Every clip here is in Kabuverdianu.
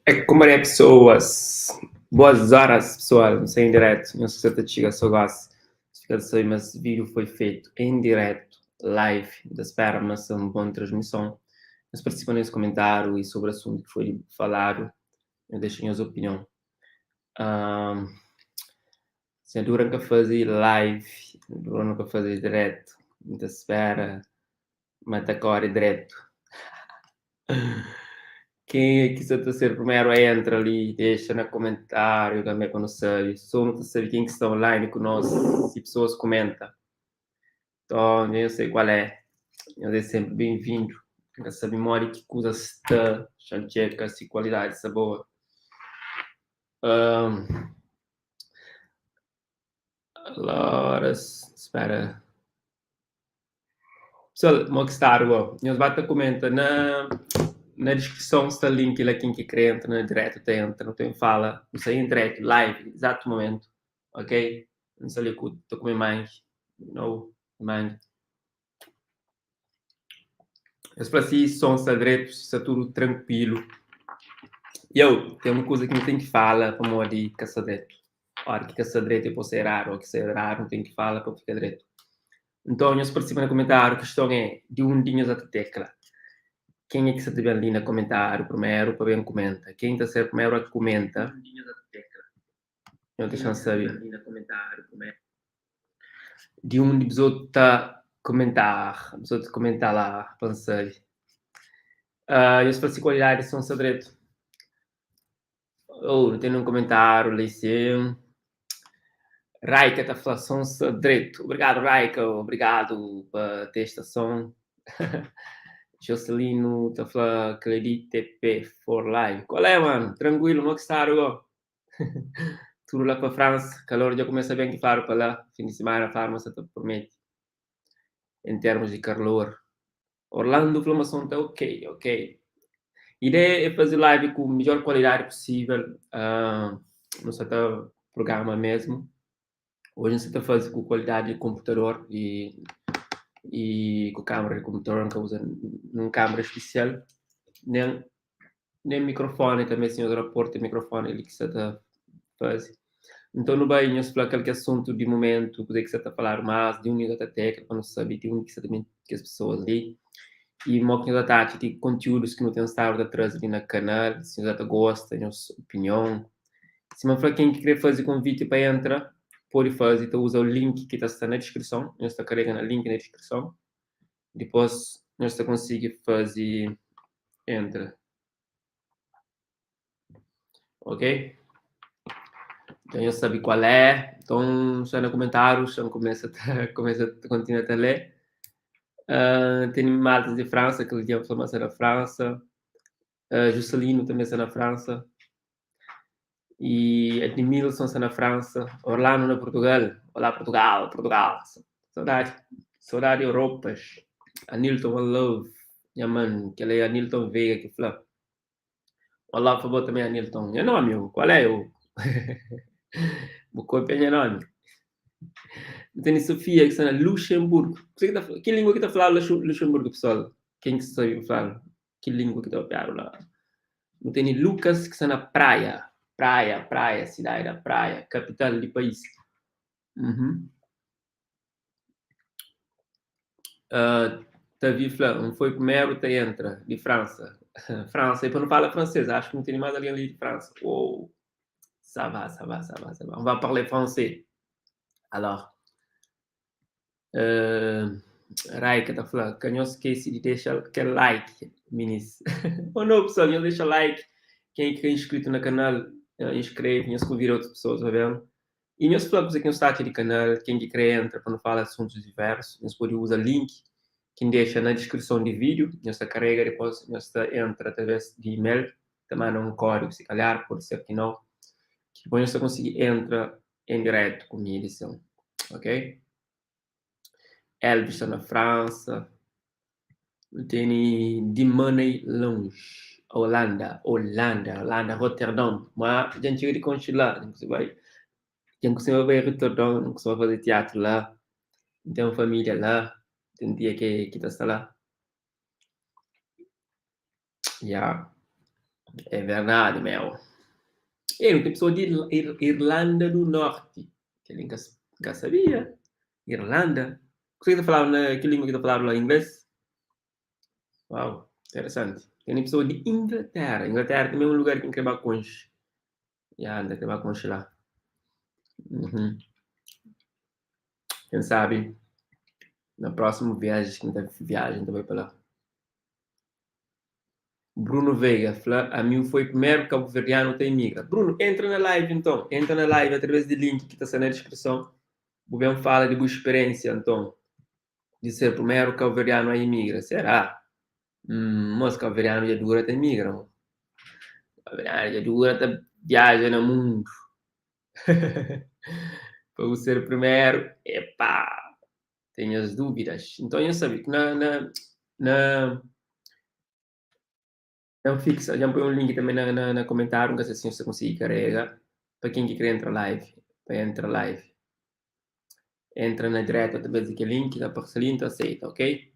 É como é pessoas. Boas horas, pessoal. Não sei em direto. Não sei se ta txiga só gosi. Fika ta sabe, mas vídeo foi feito em direto, live. Ta spera ma ser un bon transmison. Nhos partisipa nes komentáriu y sobri asuntu ki foi faladu. Nhos dexa nhos opinion. Um, se dura N ka faze live, dura N ka faze direto. N ta spera ma ta kore dretu. Kenha ki sa ta ser primeru a entra li, dexa na komentáriu tanbê pa nu sabe. So nu ta sabe ken ki sta online ku nos si pesoas kumenta. Nton, dja nhos sabe kual é. Nhos é senpri ben-vindu. N ka sabe modi ki kuza sta, xa-m txeka si kualidadi sta boa. Um, alora, spera. Pessoal, mo ki stadu go? Nhos ba ta kumenta na na deskrison sta link la ken ki kre entra na diretu ta entra, nu ten fala, nu sta em diretu, live, exato momento, ok? Nu sta li ku ta kume mangi, you know, mangi. Es fla si som sta dretu, si sta tudu trankuilu. Yo, ten un kuza ki nu ten ki fala pamodi ka sta dretu. Ora ki ka sta dretu e pode ser eradu, o ki sta eradu nu ten ki fala pa fika dretu. Nton, nhos partisipa na komentáriu, kiston é, di undi nhos ata tekla? Kenha ki sa ta ben li na komentáriu primeru pa ben kumenta? Ken ta ser primeru a kumenta? Nhos dexa-m sabe. Di undi bzot ta komentar? Bzot komenta la pa N sabe. Uh, nhos fla si kualidadi di son sta dretu. Oh, nu ten un komentáriu li sin. Raika ta fla son sta dretu. Obrigadu, Raika. Obrigadu pa testa son. Jocelino ta fla Cledi TP for life. Qual é, mano? Tranquilo, mo ki stadu go? Tudu la pa França, calor dja começa ben ki fladu pa la, fin di semana fladu ma sa ta promete em termos de calor. Orlando fla ma som ta ok, ok. Ideia é faze live ku midjor kualidadi possível, uh, nu sa ta programa mesmo. Hoje nu sa ta faze ku kualidadi di computador e e ku câmera di computador, N ka usa num câmera especial, nem nem microfone também, se nhos raporta microfone li ki sa ta faze. Nton nu bai nhos fla kal ki é asuntu di momentu, kuzê ki sa ta faladu más, di undi nhos ta tekla pa nu sabe di undi ki sa ta ben kes pesoas li i mo ki nhos ta atxa di kontiúdus ki nu ten stadu ta traze li na kanal, si nhos ta gosta, nhos opinion. Sima N fla ken ki kre faze konviti pa entra, pode faze, ta uza link ki ta sta na diskrison, nhos ta karega na link na diskrison, dipôs nhos ta konsigi faze entra. Ok? Então nhos sabe qual é. Então, sta na comentários, então começa a começa a continua a ler. Uh, tem maltas de França, aquele dia falou na França. Uh, Juscelino também está na França. E Edmilson está na França. Orlando na Portugal. Olá, Portugal, Portugal. Saudade. Saudade Europas. Anilton, one love. Nha man, que é Anilton Veiga que fala. Olá, por favor, também, Anilton. Nha nome, qual é o? Vou copiar nha nome. Tem Sofia que está na Luxemburgo. Que, tá, que língua que está falando Luxemburgo, pessoal? Quem que sabe falar? Que língua que está falando lá? Tem Lucas que está na praia. Praia, praia, cidade da praia, capital do país. Uhum. Uh, Tavi fla, um foi primeiro te entra, de França. França, e para não falar francês, acho que não tem mais alguém ali de França. Oh, ça va, ça va, ça va, ça va. On va parler français. Alors, uh, Raika ta fla, ka nhos skese di dexa kel like, minis. oh não, pessoal, nhos dexa like. Quem que é inscrito no canal, uh, inscreve, nhos convida outras pessoas, vai vendo? E nhos fla kuzê ki nhos ta atxa di kanal, ken ki kre entra pa nu fala asuntus diversus, nhos pode uza link ki N dexa na diskrison di vídiu, nhos ta karega dipôs nhos ta entra através di email, ta manda un kódigu si kalhar, pode ser ki nau, ki dipôs nhos ta konsigi entra en diretu ku mi li sin, ok? Elvis sta na Fransa, nu tene di Money Lounge, Holanda, Holanda, Holanda, Rotterdam, ma dja N txiga di konxe la, dja N konsigi bai, dja N konsigi bai Rotterdam, N konsigi faze tiatru la, N ten familia la, ten tia ki ta sta la. Ya. É verdade, meu. E nu ten pesoa di Irlanda do Norte. Kel-li N ka sabia. Irlanda? Kuzê ki ta faladu na ki língua ki ta faladu la? Inglês? Uau, interesanti. Ten pesoa di Inglaterra. Inglaterra tanbê é un lugar ki N krê ba konxe. Ya, N ta krê ba konxe la. Uhum. Ken sabe na prósimu viaji ki N ta viaja N ta bai pa la. Bruno Veiga fla ami N foi primeru kabuverdianu ta imigra. Bruno, entra na live nton, entra na live através di link ki ta sta na deskrison, bu ben fala di bu speriensia nton di ser primeru kabuverdianu a imigra. Será? Hum, mos kabuverdianu dja dura ta imigra mo. Kabuverdianu dja dura ta viaja na mundu. Pa bu ser primeru, epá! Tenho as dúvidas. Então eu sabe na na na Não fixa, já põe um link também na, na, na comentário, não sei se você conseguir carrega. Para quem que quer entrar live, para entrar live. Entra na direta através daquele link, da aparece ali, então aceita, ok?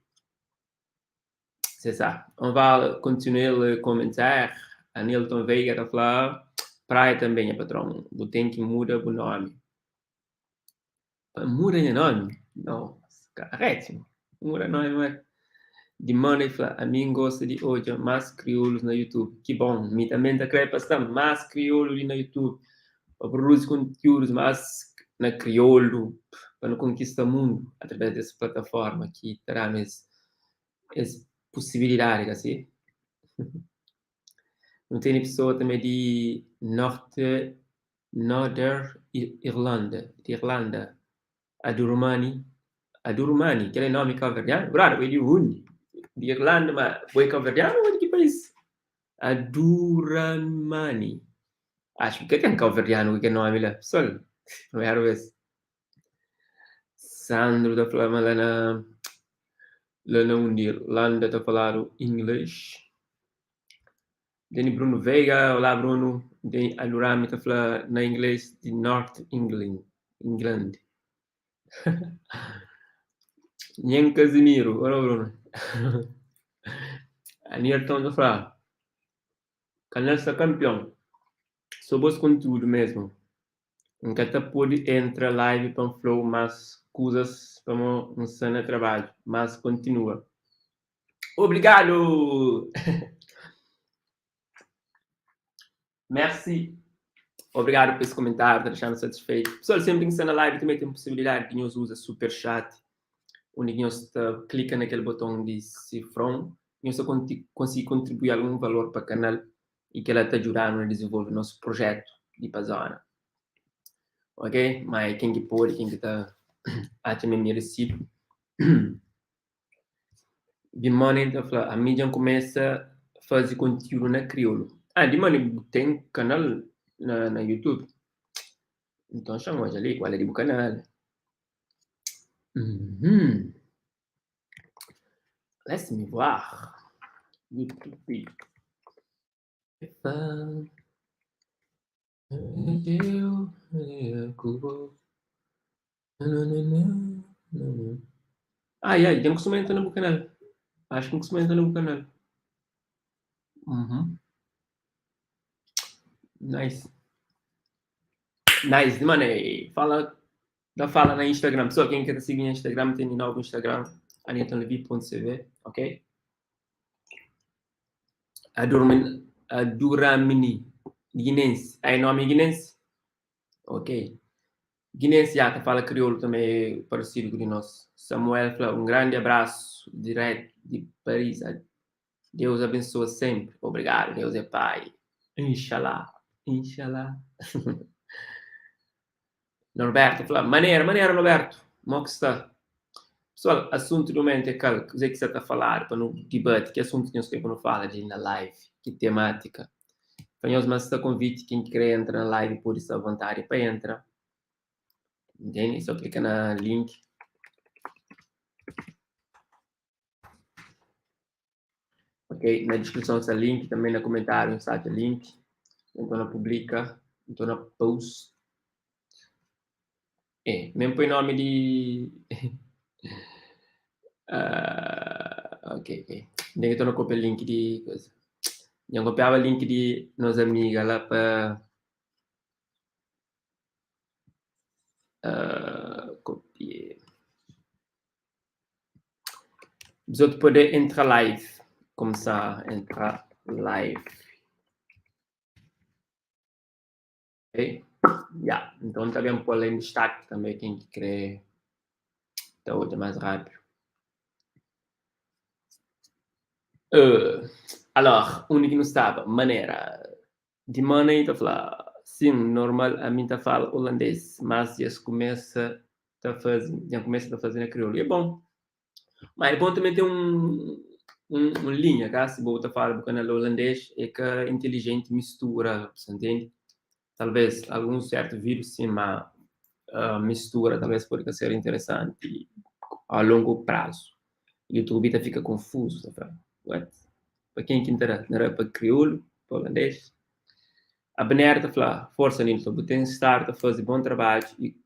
C'est ça. On va continuer le commentaire. Anilton Veiga tá falar, praia também é patrão. Bu tem que muda o nome. Muda nha nomi? Nossa, karétimu. Muda nomi ma Di Money fla, ami N gosta di odja más kriolus na YouTube. Ki bon! Mi tanbê N ta krê pa sta más kriolu li na YouTube, pa produzi kontiúdus más na kriolu, pa nu konkista mundu através des plataforma ki ta da-nu es es pusibilidadi, ka si? Nu tene pesoa tanbê di Norte Northern Irlanda, di Irlanda, Adurumani, Adurumani, kel é nomi kauverdianu? Brother, bo é di undi? Di Irlanda, ma bo é kauverdianu ou di ki país? Aduramani. Acho ki ka ten kauverdianu ku kel nomi la. Pessoal, primeru bes. Sandro ta fla ma la na la na undi Irlanda ta faladu inglês. Tene Bruno Veiga, olá Bruno. Tem Alurami ta fla na inglês di North England. England. Nhen Casimiro, olá Bruno. Anilton ta fla, canal sta campeão. Só bons conteúdo mesmo. N ka ta pode entra live pa N fla-u más kuzas pamó N sta na trabadju, mas kontinua. Obrigadu! Merci. Obrigadu pa es komentáriu, ta dexa-nu satisfeitu. Pessoal, senpri ki sta na live tanbe ten posibilidadi di nhos uza super chat, undi ki nhos ta klika na kel boton di sifron, nhos ta konsigi kontribui algun valor pa kanal i kel-la ta djuda-nu na dizenvolve nos projetu di pa zona. Ok? Ma é ken ki pode, ken ki ta atxa ma é meresidu. Di Money ta fla, ami dja N kumesa faze kontiúdu na kriolu. Ah, di Money, bu ten kanal na na YouTube? Nton xa-m odja li kual é di bu kanal. Uhum. Laisse-me voir. YouTube. Ai, ai, dja N kustuma entra na bu kanal. Acho ki N kustuma entra na bu kanal. Uhum. Nice. Nice, mano, fala, da fala na Instagram. Pessoal, quem quer seguir no Instagram, tem de novo Instagram, anitonlevi.cv, ok? Aduramini, guinense. Ah, é nome guinense? Ok. Guinense já ta fala crioulo também parecido com o de nós. Samuel fla, um grande abraço direto de Paris. Deus abençoa sempre. Obrigado, Deus é pai. Inshallah, inshallah. Norberto fla, maneira, maneira, Norberto. Mo que sta? Pessoal, assunto do momento é kal? Kuzê ki sa ta faladu pa nu dibati? Ki assunto ki nhos kre pa nu fala di na live? Ki temática? Pa nhos mas sta convite, ken ki kre entra na live pode sta à vontade pa entra. Entende? Só clica na link. Ok? Na descrição está link, também na comentário está link. Então na publica, então na post. É, mesmo põe nome de. Ok, ok. Nem que estou na copia link de coisa. Dja N kopiaba link di nos amiga la pa kopia. Bzot pode entra live. Kumsa entra live. Ok? Ya, nton ta ben pô-l en distaki tanbe ken ki kre ta odja más rápidu. Uh, alors, undi ki nu staba? Manera di Money ta fla, sin, normal ami ta fala holandês, mas dja es kumesa ta faze, dja N kumesa ta faze na kriolu. E bon. Ma é bon tanbe ten un un linha, ka? Si bo ta fala bu kanal holandês, é ka inteligenti mistura, sa ntende? Talvês alguns sertu vídiu sin, ma mistura talvês pode ka ser interesanti a longu prazu. Youtube ta fika konfuzu, ta fla, what? Pa ken ki N ta da? N ta da pa kriolu? Pa holandês? Abner ta fla, Forsa Nilton, bu ten stadu ta faze bon trabadju i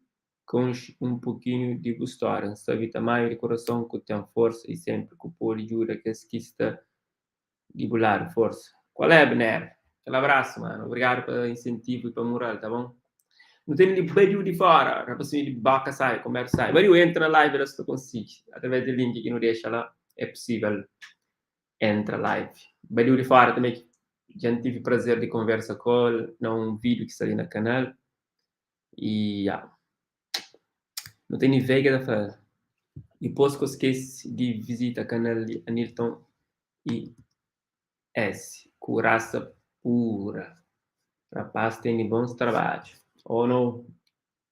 konxe un pokinhu di bu stória. N sabe tamanhu di kurason ku ten forsa i senpri ku pode djuda kes ki sta di bu ladu. Forsa. Kual é, Abner? Kel abrasu, manu. Obrigadu pa insentivu i pa mural, ta bon? Nu tene di Badiu di fora, rapasinhu di Boka Sai, Konbersu Sai. Badiu, entra na live la si ta konsigi. Através di link ki nu dexa la, é pusível entra live. Badiu di fora tanbe ki dja N tivi prazer di konversa ku el na un vídiu ki sta li na kanal. I ya. Nu tene Veiga ta fla, Dipôs ka skese di vizita kanal di Anilton i S ku rasa pura. Rapaz tene bons trabadju. Oh no,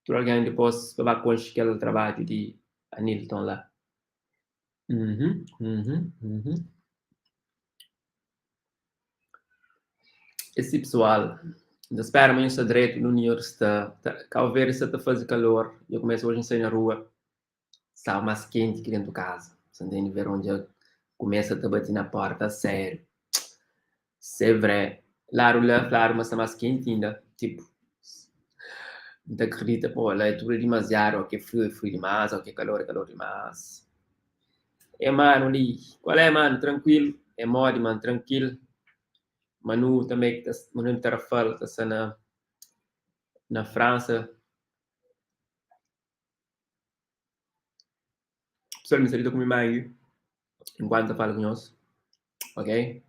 tudu algen dipôs pa ba konxe kel trabadju di Anilton la. Uhum, uhum, uhum. Esse pessoal, N ta spera ma nhos sta dretu undi nhos sta. Cabo Verde sta ta faze calor, dja kumesa oji N sai na rua, staba más kenti ki dentu kaza. Sa ntende? Veron dja kumesa ta bati na porta a sériu. Se vre, ladu la fladu ma sta más kenti inda, tipu, N ta kridita po la é tudu dimaziadu, o ki é friu é friu dimás, o ki é kalor é kalor dimás. É manu li, kual é manu? Trankuilu? É modi man, trankil. Manu tanbe ki ta, Manu di Tarrafal ta sta na na Fransa. Pessoal, mi sta li ta kume mangi enkuantu ta fala ku nhos, ok?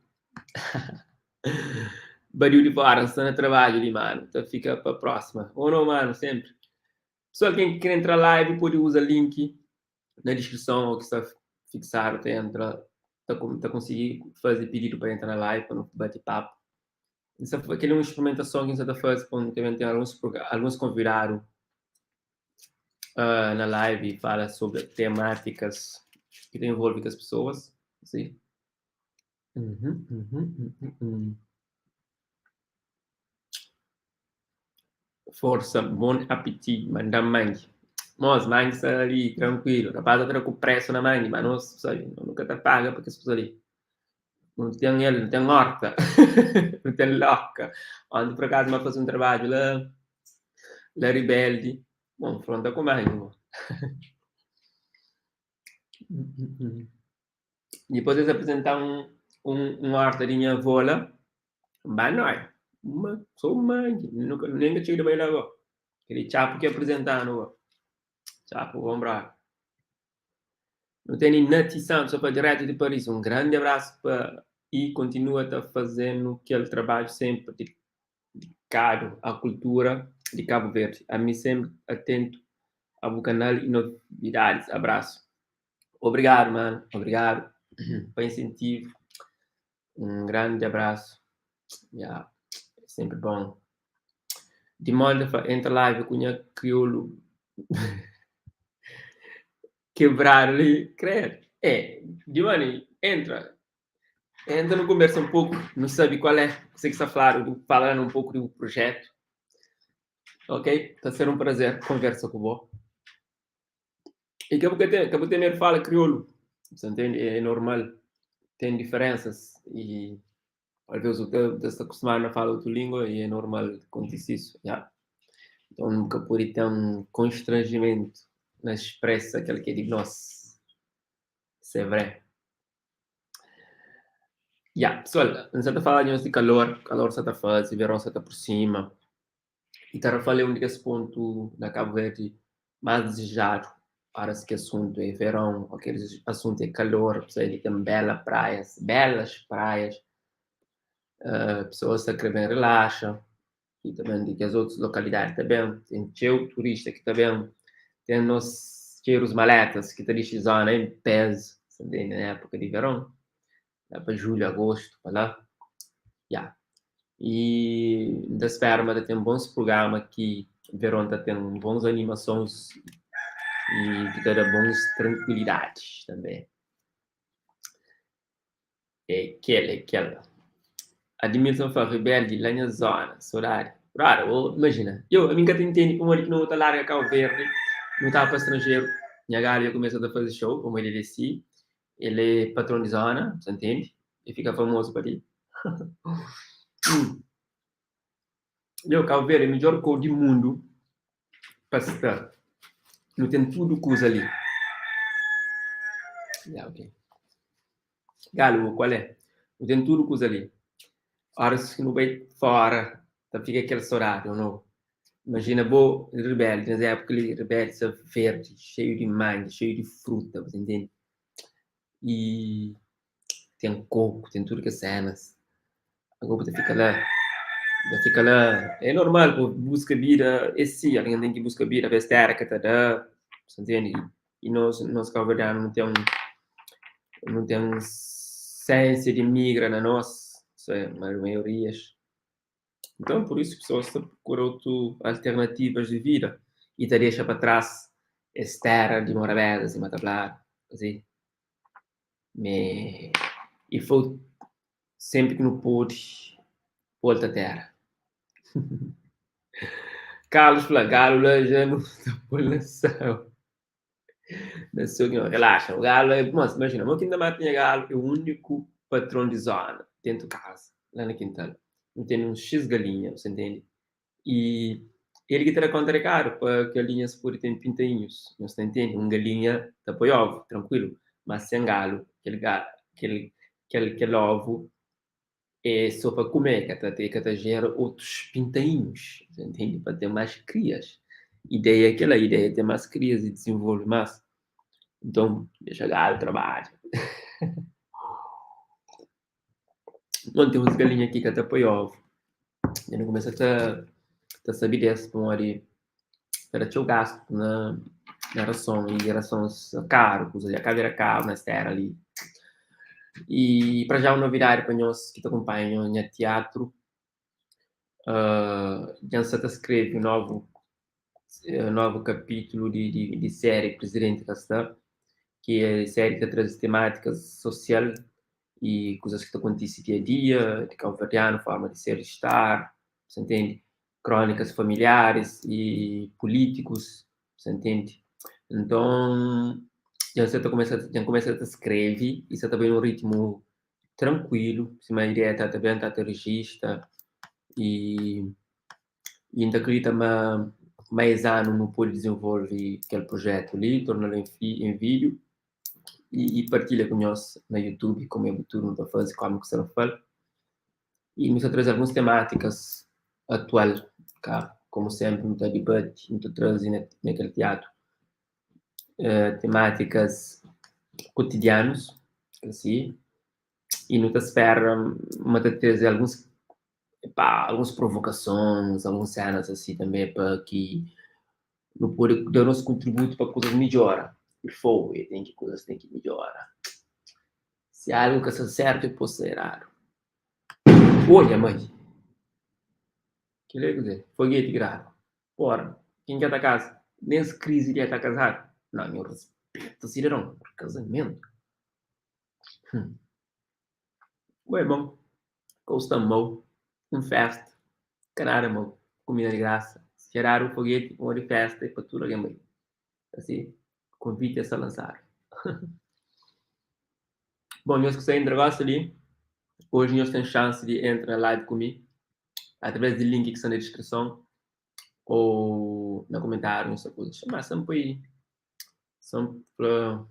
Badiu di fora, N sta na trabadju li manu, ta fika pa próxima. Ou não manu, sempre. Pessoal, ken ki kre entra live pode uza link na diskrison ou ki sta fixadu ta entra, ta ta konsigi faze pididu pa entra na live pa nu bati papu. N sta kel-li é un sprimentason ki N sta ta faze pa nu ta ben ten alguns alguns konvidadu na live i fala sobri temátikas ki ta envolve kes pesoas, si. Forsa, bon apetit, manda-m mangi. Mos, mangi sta li trankuilu, rapaz ta tra ku presu na mangi, ma nos, sabe, nu ka ta paga pa kes kuza li. Nu ten el, nu ten horta, nu ten loka. Onti por akazu ma faze un trabadju la la Ribeldi, bon, fronta ku mangi mo. Dipôs es aprizenta-m un un horta di nha avó la, N ba noi, ma so mangi, nunka nen ka txiga di bai la go. Kel-li Txapu ki aprizenta-nu go. Txapu bon brother. Nu tene Naty Santos ta fla diretu di Paris, un grandi abrasu pa i kontinua ta fazenu kel trabadju senpri dikadu a kultura di Kabu Verdi. Ami senpri atentu a bu kanal i novidadis. Abrasu. Obrigadu mano, obrigadu pa insentivu. Un grandi abrasu. Ya, é senpri bon. Di modi ta fla, entra live ku nha kriolu kebradu li, kredu. É, di modi, entra, entra nu konbersa un poku, nu sabe kual é, kuse ki sta fladu, bu fala-nu un poku di bu projetu. Ok, ta ser un prazer konversa ku bo. I ka bu ka ten, ka bu ten medu fala kriolu, sa ntende? É normal, ten diferensas i alvês bu ta sta kustumadu na fala otu lingua i é normal kontise isu, ya. Nton nu ka pode ten konstranjimentu na spresa kel ki é di nos, se vre. Ya, pesoal, N sa ta fala nhos di kalor, kalor sa ta faze, veron sa ta aprosima. Y Tarrafal é un di kes pontu na Kabu Verdi más dizejadu óras ki asuntu é veron ô ki asuntu é kalor. Pessoal li ten bela praias, belas praias, pesoas ta kre ben relaxa y ta ben di kes otus lokalidadi ta ben. Ten txeu turista ki ta ben, ten nos txerus maletas ki ta dixi zona en pezu, na épuka di veron. La pa julhu, agostu, pa la. Ya. I N ta spera ma ta ten bons prugrama ki veron ta ten bons animasons i ki ta da bons trankuilidadis tanbe. É kel, é kel. Admilson fla, Rebeldi la nha zona, sodadi. Brother, bo imajina, yo, ami N ka ta intende pamodi ki no ta larga Kau Verdi, no ta ba pa stranjeru. Nha galu dja kumesa ta faze show pamodi el é si. El é patron di zona, bu ta ntende? El fika famozu pa li. Yo, Cabo Verde é midjor kou di mundu pa sta. Nu ten tudu kuza li. Ya, ok. Galu, kual é? Nu ten tudu kuza li. Óras ki nu bai fora, ta fika kel sodadi, ô no? Imajina bo rebeldi, nes épuka li, rebeldi sta verdi, xeiu di mangi, xeiu di fruta, bu ta ntende? I ten koku, ten tudu kes sénas. Ago bu ta fika la, bu ta fika la, é normal bu buska bida, é si, algen ten ki buska bida, bes téra ka ta da, bu ta ntende? I nos, nos kabuverdianu nu ten, nu ten sensia di migra na nos, maiorias. Nton, pur isu pesoas ta prokura otu alternativas di vida i ta dexa pa tras es téra di Morabeza, sima ta fladu, asi. Me i foi senpri ki nu pode volta téra. Carlos fla, galu la dja nu ta pô-l na séu. Na séu ki relaxa, o galu é, mos, imajina, mo ki N ta mata nha galu é úniku patron di zona, dentu kaza, la na kintal. Nu tene uns xis galinha, bu sa ntende? I el ki ta da konta rekadu pa galinhas pode ten pintainhus, nhos ta ntende? Un galinha ta poi ovu, trankuilu, ma sen galu, kel kel kel kel ovu é só pa kume, ka ta ka ta jera otus pintainhus, ta ntende? Pa ten más krias. Ideia é kela, ideia é ten más krias i dizenvolve más. Nton, dexa galu trabadja. Bon, ten uns galinha ki ka ta poi ovu. Dja nu kumesa ta ta sabe des pamodi ta da txeu gastu na na rason i rasons karu, kuza dja ka bira karu nes tera li. I pra já un novidadi pa nhos ki ta kunpanha nha tiatru, dja N sa ta skrebe un novu novu kapítulu di di di série Prizidenti Ka Sta, ki é série ki ta traze temátikas sosial i kuzas ki ta kontise dia a dia di kauverdianu, forma di ser i star, bu sa ntende? Krónikas familiaris i pulítikus, bu sa ntende? Nton, dja N sa ta kumesa, dja N kumesa ta skrebe i sa ta bai nun ritmu trankuilu, sima ideia ta ta ben, ta ta rijista i i N ta kridita ma ma es anu nu pode dizenvolve kel prujetu li, torna-l en en vídiu i partilha ku nhos na Youtube, komu é bu tudu nu ta faze, Kómiku Sarafal. I nu ta traze alguns temátikas atual, ka? Komu senpri nu ta dibati, nu ta traze na na kel tiatu temátikas kotidianus, asi, i nu ta spera ma ta traze alguns, pa, alguns provokasons, alguns senas asi tanbe pa ki nu pode da nos kontributu pa kuzas midjora. I fogu, e ten ki kuzas ten ki midjora. Si algu ka sta sertu e pode sta eradu. Odja mai! Kel-li é kuzê? Fogueti ki dadu. Pora, ken ki ta kaza? Nes krizi li el ta kazadu? Nau, nhu rispeta sidadon. Kazamentu? Hum. Bo é bon. Kau sta mau. Un festa. Ka nada mau. Kumida di grasa. Si dja dadu fogueti, pamodi festa é pa tudu algen bai. Asi, konviti é sta lansadu. Bom, nhos ki sta entra gosi li, oji nhos ten xansi di entra na live ku mi através di link ki sta na deskrison ou na komentáriu nhos ta kuza. Xama, sa N poi, sa N fla.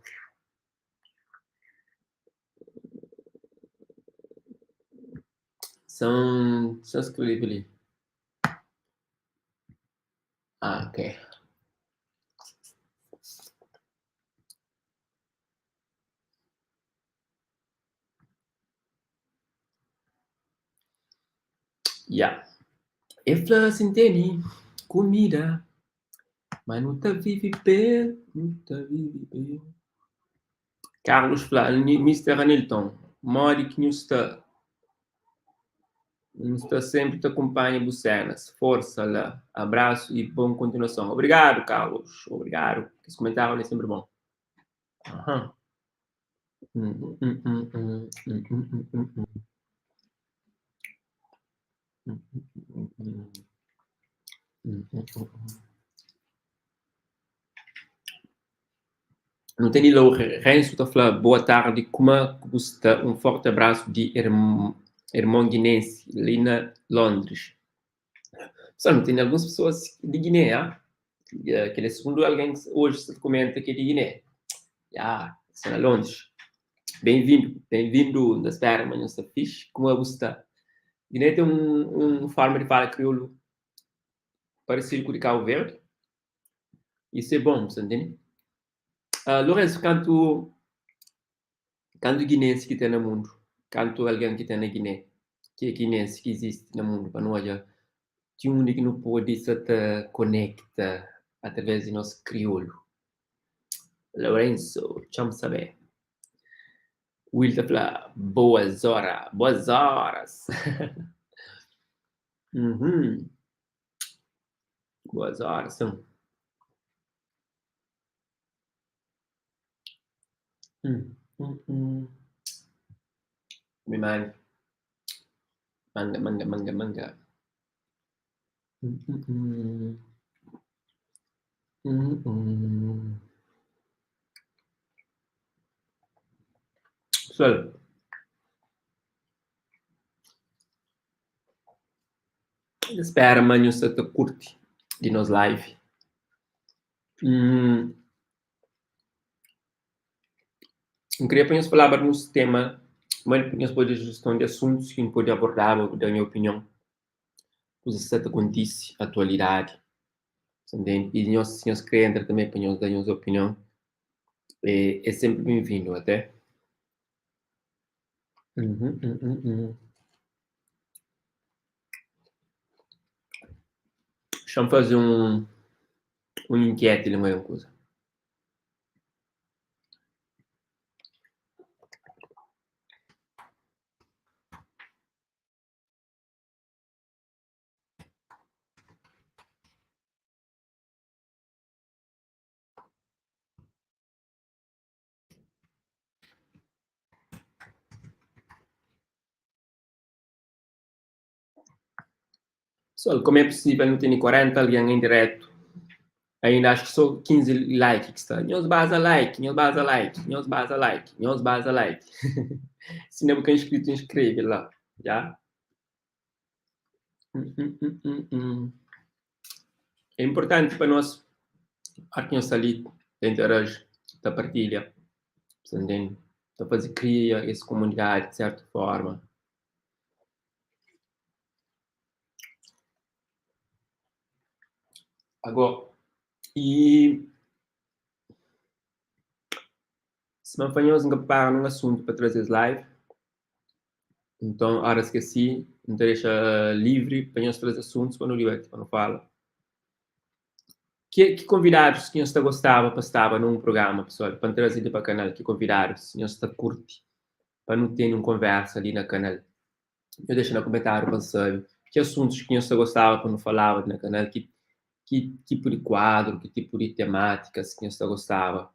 São, só skrebe li. Ah, ok. Ya. E fla si N tene kumida, ma nu ta vive p'el, nu ta vive p'el. Carlos fla, Mister Anilton, modi ki nhu sta? N sta sempri ta kunpanha bu senas. Forsa la. Abrasu y bon kontinuason. Obrigadu, Carlos. Obrigadu. Kes kumentariu li é sempri bon. Aha. Nu tene Lourenço ta fla boa tardi kuma ku bu sta un forti abrasu di ermon guinensi li na Londres. Pessoal, nu tene alguns pessoas di Guiné, ah? Kel é segundu algen ki oji sta ta kumenta ki é di Guiné. Ya, sta na Londres. Benvindu, benvindu, N ta spera ma nhos sta fixi. Kuma bu sta? Guiné ten un forma di fala kriolu paresidu ku di Kabu Verdi. Isso é bom, bu ntende? Uh, Lourenço, kantu kantu guinense ki ten na mundu? Kantu algen ki ten na Guiné ki é guinense ki izisti na mundu pa nu odja ti undi ki nu pode sa ta konekta através di nos kriolu. Lourenço, txa-m sabe. Will ta fla boas ora, boas horas. Uhum. Boas horas, sim. Hum, hum, hum. Mi manga. Manga, manga, manga, manga. Hum, hum, hum. Hum, hum. Pessoal, N ta spera ma nhos sa ta kurti di nos live. N kria pa nhos falaba di uns tema, ma nhos pode da sujiston di asuntus ki N pode abordaba pa da nha opinion, kuzas ki sa ta kontise, atualidadi, sa ntende? I nhos si nhos kre entra tanbe pa nhos da nhos opinion, é senpri benvindu, até. Xa-m faze un un inketi li un kuza. Pessoal, como é possível nu tene 40 algen em direto? Ainda acho que só 15 like que sta. Nhos baza like, nhos baza like, nhos baza like, nhos baza like. Se ainda bu ka inscrito, inscreve lá, já? É importante pa nos, ora ki nhos sta li ta interaji, ta partilha, sa ntende? Ta faze kria es komunidadi di sertu forma. Ago, i sima N fla nhos, N ka pripara nun asuntu pa traze es live. Nton, óras ki é si, N ta dexa livri pa nhos traze asuntus pa nu dibati, pa nu fala. Ki ki konvidadus ki nhos ta gostaba pa staba na un prugrama, pesoal? Pa N traze li pa kanal, ki konvidadus nhos ta kurti pa nu tene un konversa li na kanal? Nhos dexa na kumentáriu pa N sabe ki asuntus ki nhos ta gostaba pa nu falaba li na kanal, ki ki tipu di kuadru, ki tipu di temátikas ki nhos ta gostaba.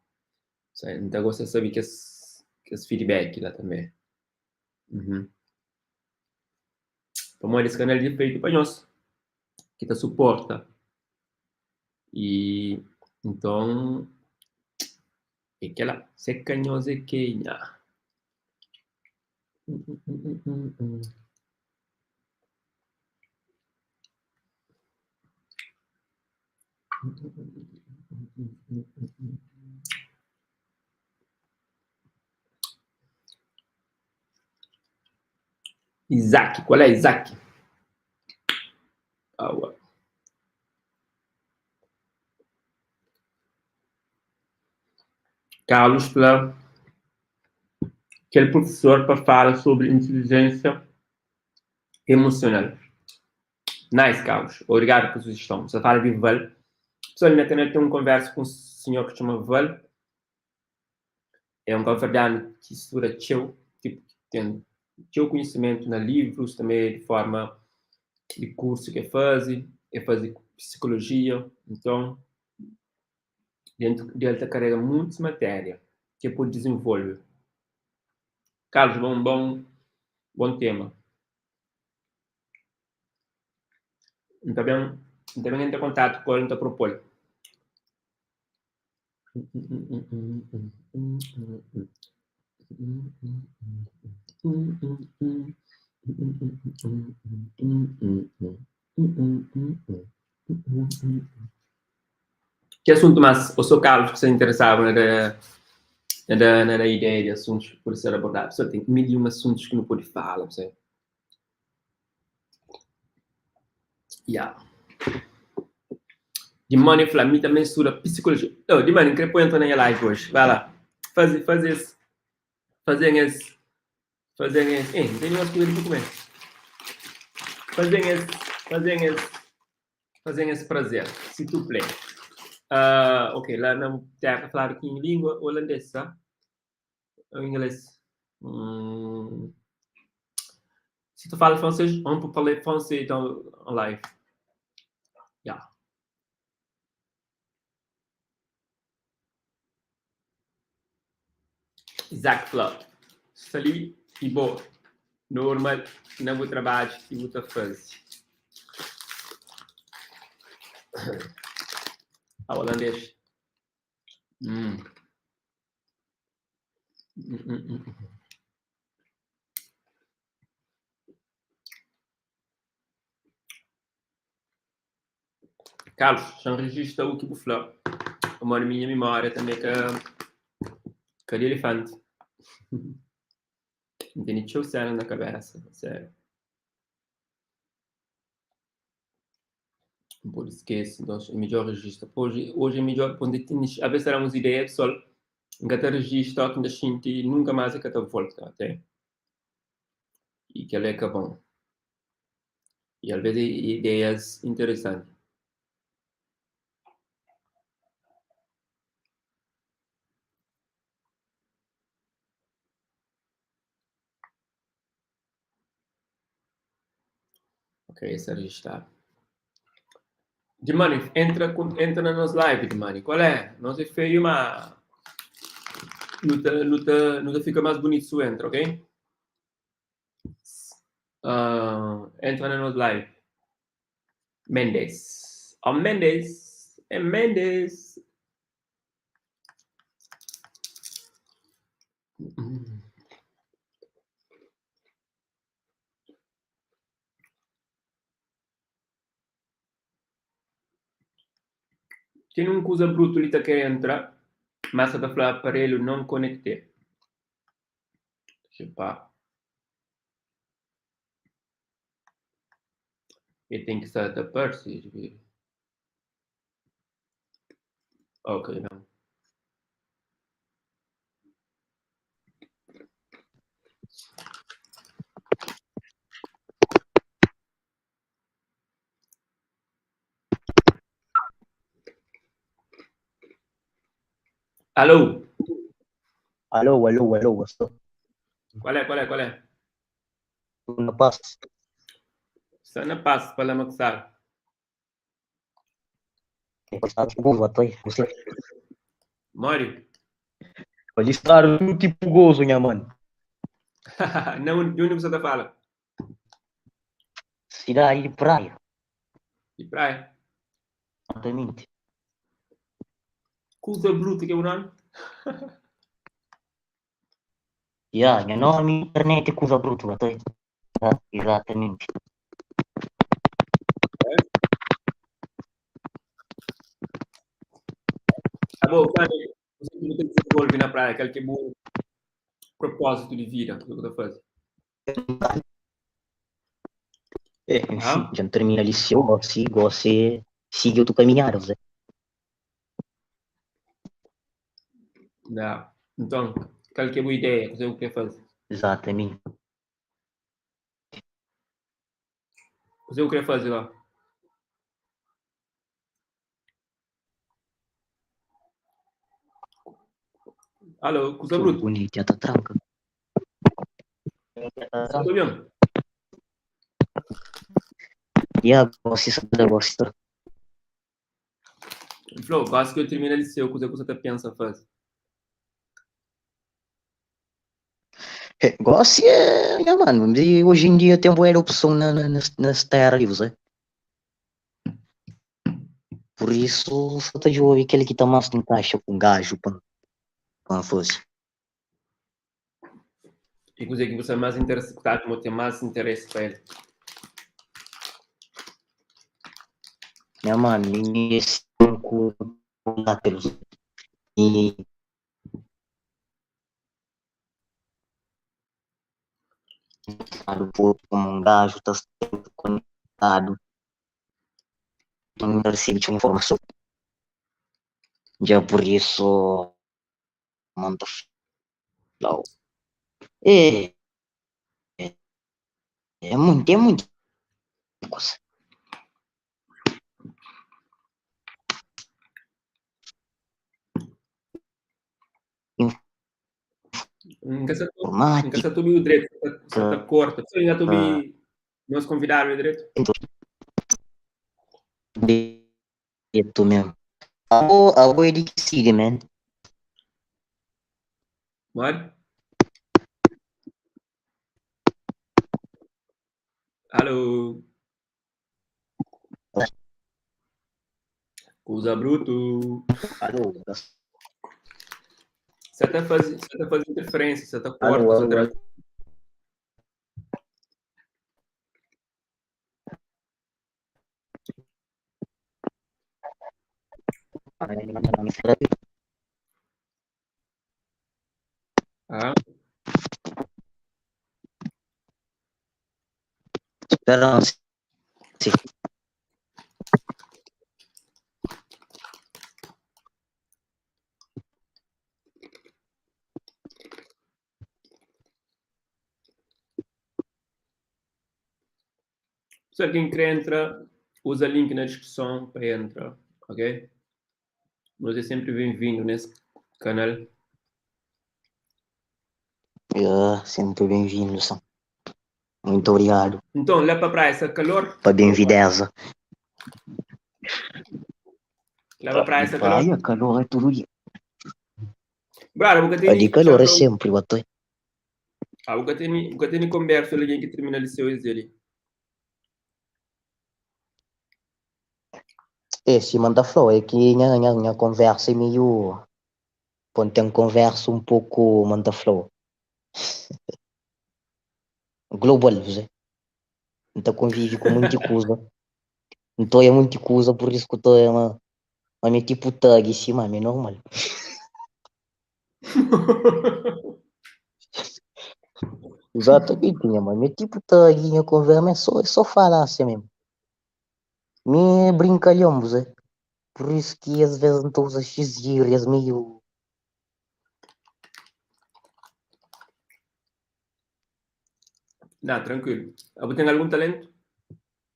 N ta gosta sabe kes kes feedback la tanbe. Uhum. Pamodi es kanal li é fetu pa nhos ki ta suporta. I nton é kela, se ka nhos é kenha? Isaac, qual é Isaac? Aua. Carlos fla kel professor pa fala sobre inteligência emocional. Nice, Carlos. Obrigado por sugestão. Você fala de Val. Pessoal, na canal tem um conversa com um senhor que chama Val. É um cabo-verdiano ki studa txeu, tipo, ten txeu konhisimentu na livrus, tanbe di forma di kursu ki e faze, e faze psikolojia, nton dentu di el ta karega muntis matéria ki e pode dizenvolve. Carlos, bon bon bon tema. N ta ben N ta ben entra kontatu ku el, N ta propô-l. Ki asuntu más ô sô Carlos ki sta interesadu na da na da na da ideia di asuntus ki pode ser abordadu? Pessoal, ten mil i un asuntus ki nu pode fala, pessoal. Ya. Dimoni fla, mi tanbê N studa psikolojia. Oh, Dimoni, N krê poi entra na nha live oji. Vai lá. Faze, faze es, fazen es, fazen es. Eh, N tene umas kuza li pa kume. Fazen es, fazen es, fazen es prazer, s'il te plaît. Uh, ok, lá na terra faladu ki língua holandês, sa? Ou inglês? Hum. Se tu fala francês, on peut parler français dans en live. Yeah. Isaac fla, sta li i bo, normal na bu trabadju ki bu ta faze. Ah, holandês. Hum. Carlos, xa-m rejista u ki bu fla, pamodi minha mimória tanbê ka ka di elifanti. N tene txeu séna na kabésa, sériu. N pode skese, nton é midjór rejista. Oji, oji é midjór pon Avês ta da uns ideia pesoal, N ka ta rejista óki N ta xinti nunka más e ka ta volta até. I kel-la é ka bon. I alvês é ideias interesanti. Ok, sta registado. Dimani, entra, entra na nos live, Dimani. Qual é? Nós é feio, mas não tá, não tá, não tá fica mais bonito se entra, ok? Entra na nos live. Mendes. Oh, Mendes. É Mendes. Ten un kuza brutu li ta kre entra, ma sa ta fla aparelhu non konekte. Epa. E ten ki sta ta parse. Ok, não. Alô? Alô, alô, alô, what's up? Qual é, qual é, qual é? Tudo na paz? Está na paz, para lá, Maxar. Mori? Ali está um tipo gozo, minha mano. Não, de onde você tá fala? Cidade de praia. De praia? Exatamente. Cusa bruta que é o nome? Yeah, meu nome internet é Cusa Bruto, exatamente. Tá bom, você que você desenvolve na praia, aquele que é bom propósito de vida, que você faz? É, Ah? enfim, dja N termina liseu, gósi, gósi é sigi otu kaminhada, Zé. Da. Nton, kal ki é bu ideia? Kuzê bu krê faze? Exatamente. Kuzê bu krê faze la? Alô, kuza Fogo, brutu. bonito, já tá tranca. Sa ta obi-m? Ya, gosi sa ta gosta. N fla-u, gosi ki eu tirmina liseu, kuzê ku sa ta pensa faze? Gosi é, nha mano, di hoje em dia tem bué de opção na terra li, você. Por isso, só ta djobe kel ki ta más encaixa ku gajo pa N faze. E kuzê ki bu sta más interesa, ku ta atxa ma bu ten más interesi pa el? Nha mano, mi é 5 e como um gajo tá sempre conectado, não recebe informação. Já por isso, manda flow. É, é, é muito coisa. Nka sa nka sa ta obi-u dretu, sa ta korta. Sa ta obi nos konvidadu dretu? Dretu mesmo. Abo é di ki sigi, man? Modi? Alô? Kuza brutu. Alô? Sa ta faze, sa ta faze interferência, sa ta Alô, korta, sa alô, ta... alô. Ah? Espera, sim. Se alguém quer entra, usa link na descrição para entrar, ok? Você é sempre bem-vindo nesse canal. Yeah, sempre bem-vindo, Sam. Muito obrigado. Então, lá para praia, essa calor? Para bem-vinda. Lá para praia, essa calor? Praia, calor é todo dia. Brother, nunca tem Ali calor é sempre, bato. Ah, nunca tem conversa com alguém que termina liceu e ali. É, se manda flow, é que minha conversa é meio... Quando tem conversa um pouco, manda flow. Global, você. Então convive com muita coisa. Então é muita coisa, por isso que eu tô... É uma, mas é tipo tag em cima, é normal. Exatamente, minha mãe. É tipo tag, minha conversa, é só falar assim mesmo. Me é brincalhão, você. Por isso que às vezes não estou usando X gírias meio... Não, tranquilo. Você tem algum talento?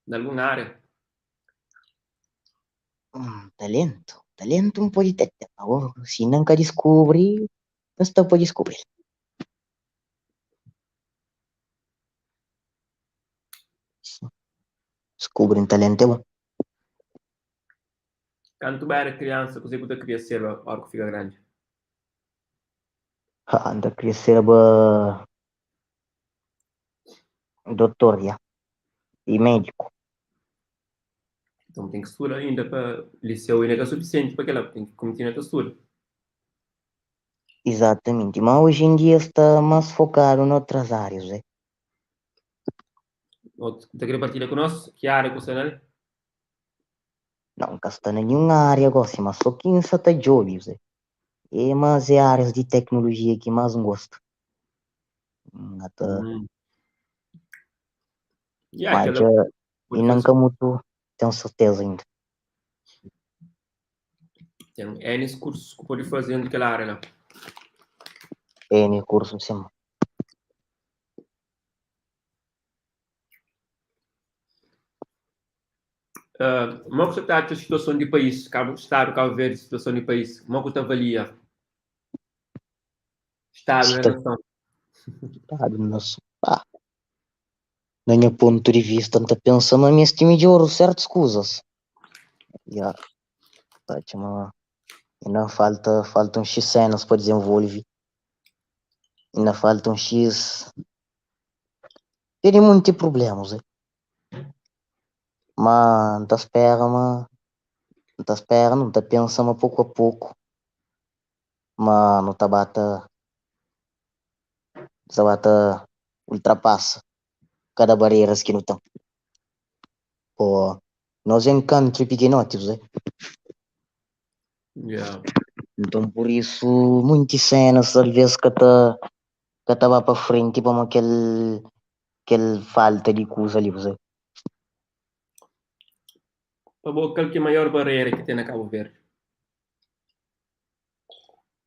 Em alguma área? Talento? Talento não pode ter. Agora, se nunca descobrir, não está pode descobrir. Descobre um talento é bom. Quando tu era criança, você podia querer ser a hora que fica grande? Anda queria ser doutor, já. E médico. Então tem que estudar ainda para liceu ainda que é suficiente para aquela, tem que continuar a estudar. Exatamente, mas hoje em dia está mais focado em outras áreas, né? Você quer partilhar conosco? Que área que você está? Não, nunca está em nenhuma área agora, mas só que está job, né? É mais é áreas de tecnologia que mais gosto. Até Yeah, Mas aquela já Pode Inda faze N ka mutu ten serteza inda. Ten N kursus ku pode faze dentru di kel área la. N kursu, sin. Mo ku sa ta atxa situason di país, Cabo, stadu Cabo Verde, situason di país, mo ku ta avalia stadu na nason? Stadu na nason, pá, na nha pontu di vista N ta pensa ma meste midjora sertus kuzas, ya, ta atxa ma inda falta, falta un xis senas pa dizenvolve, inda falta un xis, tene munti prublemas. Ma N ta spera ma, N ta spera no, N ta pensa ma poku a poku ma no ta ba ta, ta ba ta ultrapasa kada bareras ki no ten. Po nos é un country pikinoti, bu sabe? Yeah. Nton pur isu munti senas alvês ka ta ka ta ba pa frenti pamodi kel kel falta di kuza li, bu sabe? Pa bo, kal ki é maior barera ki ten na Cabo Verde?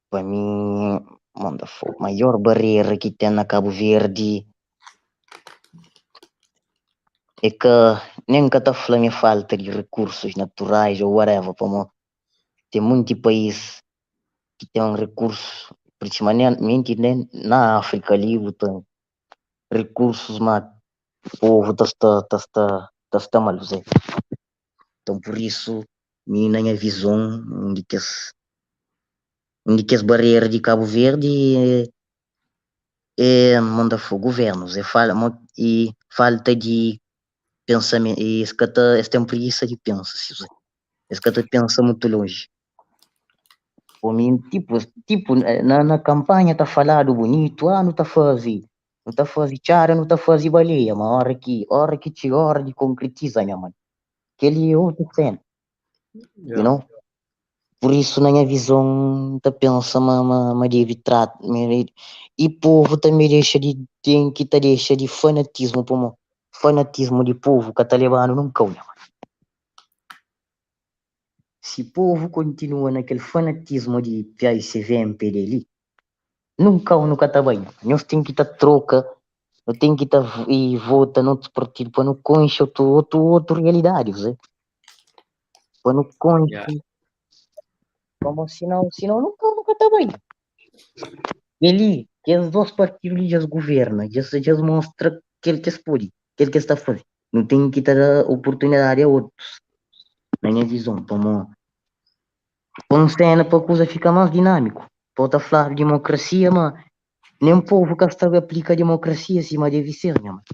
Pa mi, manda fogo, maior barera ki ten na Cabo Verde é ka, nen N ka ta fla ma é falta di rekursus naturais ou whatever, pamodi ten munti país ki ten rekursus, prinsipalmenti na Áfrika li bu ta rekursus ma povu ta sta ta sta ta sta mal bu sabe. Nton pur isu mi na nha vizon un di kes un di kes barera di Kabu Verdi é manda fla guvernus é fala mo e falta di pensamentu es ka ta es ten prigisa di pensa si bu sabe es ka ta pensa mutu lonji. Pa mi tipo tipo na na kampanha ta faladu bunitu ah nu ta fazi nu ta fazi txada nu ta fazi baleia ma ora ki ora ki txiga ora di konkretiza nha mano kel-li é otu sena you know pur isu na nha vizon N ta pensa ma ma ma devi trata i povu tanbe dexa di ten ki ta dexa di fanatismu pamo fanatismu di povu ka ta lebanu nun kau nha mano. Si povu kontinua na kel fanatismu di PAICV-MPD li, nunka nu ka ta bai. Nhos ten ki ta troka, nu ten ki ta vota na otus partidu pa nu konxe otu otu otu realidadi, bu sabe? Pa nu konxe, pamodi sinau sinau nunka nu ka ta bai. Kel-li, kes dos partidu li dja es guverna, dja es mostra kel ki es pode, kel ki es ta faze. Nu ten ki ta da oportunidadi a otus, na nha vizon, pamo pa un sena pa kuza fika más dinámiku. Pa ta fladu dimokrasia, ma nen povu ka sta aplika dimokrasia sima devi ser, nha mãe.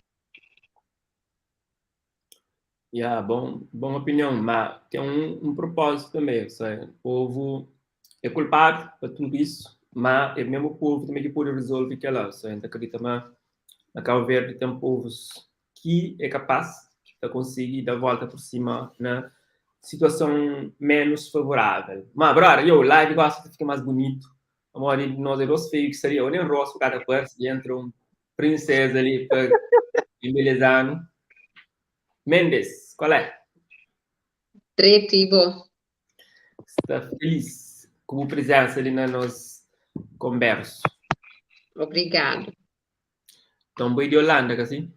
Ya, bon, bon opinion, ma ten un, un propósitu tanbê, ou seja, povu é kulpadu pa tudu isu, ma é mesmu povu tanbê ki pode rezolve kel-la, ou seja, N ta kridita ma na Kabu Verdi ten povus ki é kapaz, ki ta konsigi da volta pur sima na situason menus favorável. Ma, brother, yo, live gosi ta fika más bunitu, pamodi nos é dos feiu ki sta li, ô nen rostu ka ta parse, i entra un prinseza li pa embeleza-nu. Mendes, qual é? Dretu i bo? Sta feliz ku bu prezensa li na nos konbersu. Obrigadu. Então, bo é di Holanda, ka si?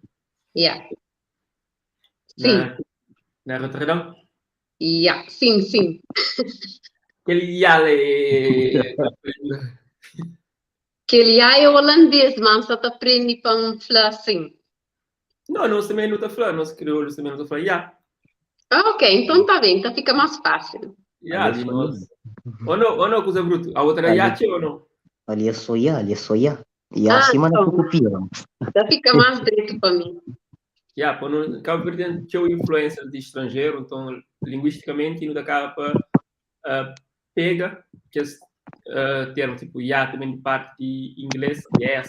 Ya. Sim. Na, na Rotterdam? Ya, sim, sim. Kel ya la é. Kel ya é holandês, ma N sa ta prende pa N fla sim. Não, nós também não tá falando, nós crioulos também não tá falando, ya. Ah, ok, então tá bem, então fica mais fácil. Ya, ali nós. Ou não, ou não, coisa bruto. A outra é ya, tchê, ou não? Ali é só ya, ali é só ya. Ya Ah, acima na então. Tucupira. Já fica mais direito para mim. Ya, pô, não, Cabo Verde tem tcheu influência de estrangeiro, então linguisticamente não dá para pega que esse termo tipo ya também de parte de inglês, yes.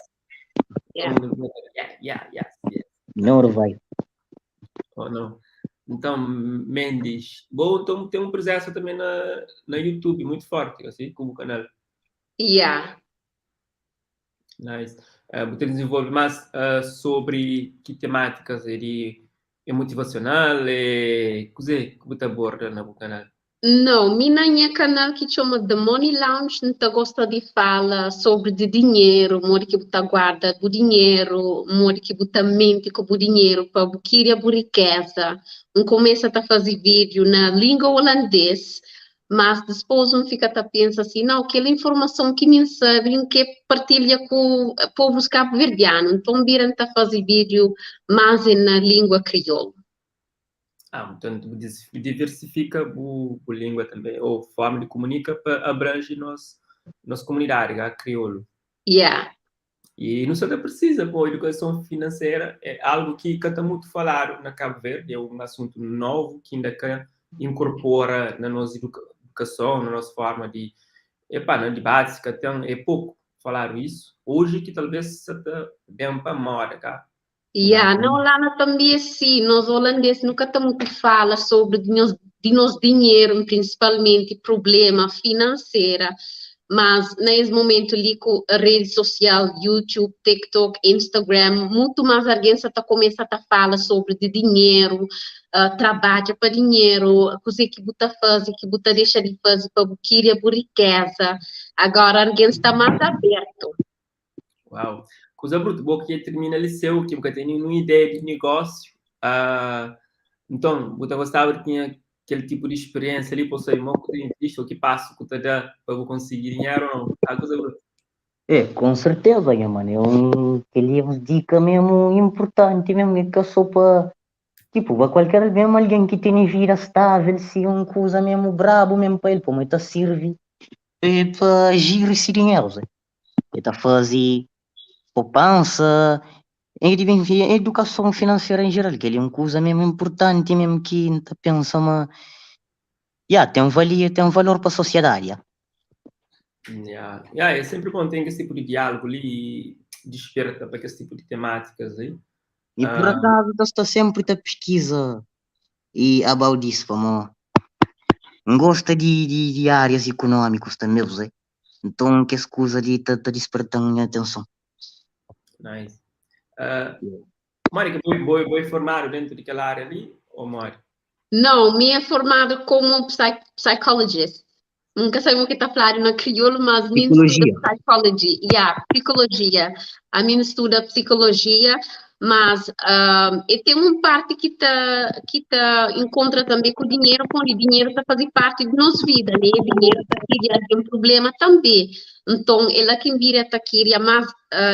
Yeah. Então, yeah, yeah, yes, yes. Não vai. Ou não. Então, Mendes. Bom, então tem uma presença também na, na YouTube muito forte, assim, como canal. Yeah. Nice. Você desenvolve mais sobre que temáticas? É de É motivasional? É kuzê ki bu ta aborda na bu kanal? Nau, mi na nha kanal ki txoma The Money Lounge N ta gosta di fala sobri di dinheru, modi ki bu ta guarda bu dinheru, modi ki bu ta menti ku bu dinheru pa bu kiria bu rikeza. N kumesa ta fazi vídiu na língua holandês, mas dispôs N fika ta pensa si, nau, kel informason ki mi N sabi N kre partilha ku povus kabuverdianu, nton N bira N ta fazi vídiu más é na língua kriolu. Ah, portanto, bu diversifika bu, bu língua tanbê, ou forma di komunika pa abrange nos, nos komunidadi, ka kriolu. Yeah. E nu sa ta prisiza, pô, edukason finansera é algu ki ka ta mutu faladu na Kabu Verdi, é un asuntu novu ki inda ka inkorpora na nos edukason, na nos forma di, epá, na dibatis ka ten, é poku faladu isu. Oji ki talvês sa ta ben pa moda, ka? Ya, na Holanda tanbê é si, nos holandês nu ka ta mutu fala sobri di nos di nos dinheru, prinsipalmenti prublema finansera, mas na es momentu li ku redi sosial, YouTube, TikTok, Instagram, mutu mas algen sa ta kumesa ta fala sobri di dinheru, trabadja pa dinheru, kuzê ki bu ta faze, ki bu ta dexa di faze pa bu kiria bu rikeza, agora algen sta mas abertu. Uau! Kuza brutu, bo ki dja tirmina liseu, ki bu ka ten ninhun ideia di nigósiu, ah, nton bu ta gostaba di tinha kel tipu di spiriénsia li pa bu sabe mo ku ta invisti ô ki pasu ku ta da pa bu konsigi dinheru ô nau? Ah, kuza brutu. É, com certeza, nha mano, é um, kel-li é uns dika mesmo importanti mesmo, é ka só pa, tipo, pa kualker mesmo algen ki tene vida stável, si un kuza mesmo brabu mesmo pa el, pamodi ta sirvi pa jiri se dinheru, zé. E ta faze popansa, e edukason finanseira em geral, kel-li é un kuza mesmu inpurtanti mesmu ki N ta pensa ma ya, ten valia, ten valor pa sosiedadi, ya. Ya, ya, é senpri bon ten kes tipu di diálugu li i disperta pa kes tipu di temátikas li. Mi pur akazu ta sta senpri ta piskiza i about this, pamó N gosta di di árias ikunómikus tanbe, bu sabe. Nton kes kuza li ta ta disperta-m nha atenson. Nice. Uh, Mónica, bo, bo, bo é formadu dentro di kel área li ou modi? Não, mi é formada como psychologist. Nunca sei o que tá falando na crioulo, mas mi estuda psychology. Yeah, psicologia. A mim estuda psicologia, mas e tem uma parte que tá que tá encontra também com o dinheiro, quando o dinheiro tá fazendo parte de nossa vida, né? O dinheiro tá criando um problema também. Então, ela que vira tá queria mais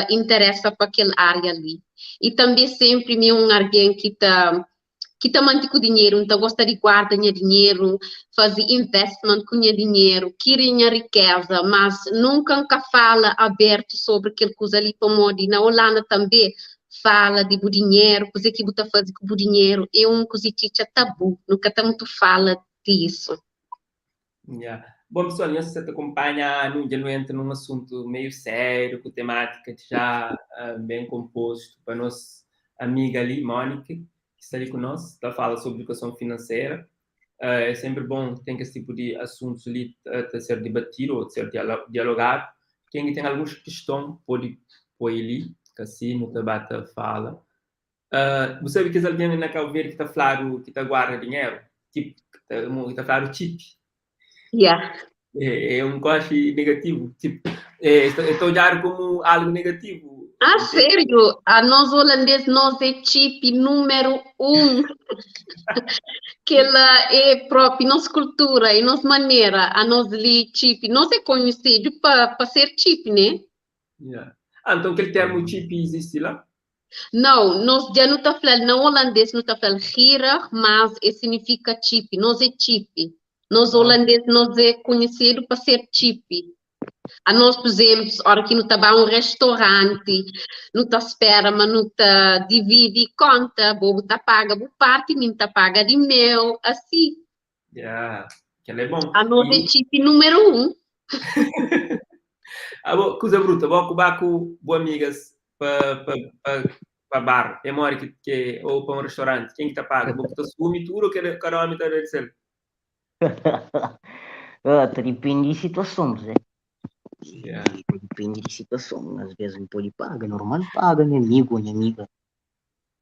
interessa para aquela área ali. E também sempre me um alguém que tá ki ta manti ku dinheru, N ta gosta di guarda nha dinheru, faze investment ku nha dinheru, kria nha rikeza, mas nunka N ka fala abertu sobri kel kuza li pamodi na Holanda tanbe fala di bu dinheru, kuze ki bu ta faze ku bu dinheru é un kuzi txitxa tabu, nu ka ta mutu fala di isu. Yeah. Bom pessoal, nhos sa ta kunpanha-nu, dja nu entra nun asuntu meiu sériu, ku temátika já uh, ben kompostu pa nos amiga li, Mónica, ki sta li ku nos, ta fala sobri edukason finansera. Uh, é senpri bon ten kes tipu di asuntus li ta, ta ser dibatidu ou ser dialogadu. Ken ki ten alguns kiston pode poi li, kasi nu ta ba ta fala. Uh, bu sabe kes algen li na Cabo Verde ki ta fladu ki ta guarda dinheru? Tipo, ki ta, ki ta fladu txipi. Yeah. É, é um coche negativo. Tipo, é, é olhado como algo negativo. Ah, sério? A nós holandês, nós é chip número 1. Que ela é própria, nossa cultura e nossa maneira, a nós li chip, nós é conhecido para ser chip, né? Yeah. Ah, então aquele termo chip existe lá? Não, nós já não tá falando, na holandês não tá falando gierig, mas e significa chip, nós é chip. Nós ah. holandês, nós é conhecido para ser chip. A nós, por exemplo, hora que não tá a um restaurante, não tá espera, mas não tá divide conta, bobo tá paga bu parte, mim tá paga de meu, assim. Yeah, que é bom. A nós é chip número 1. Abo, kuza bruta, bo ku ba ku bu amigas pa, pa, pa, pa bar, é mori ki, ki, ou pa un restaurante, ken ki ta paga? Bo ku ta sumi tudu ou kada omi ta da di sel? Ah, ta dipende di situason, Zé. Yeah. Ta dipende di situason. Às vezes N pode paga, normal paga nha amigu ou nha amiga.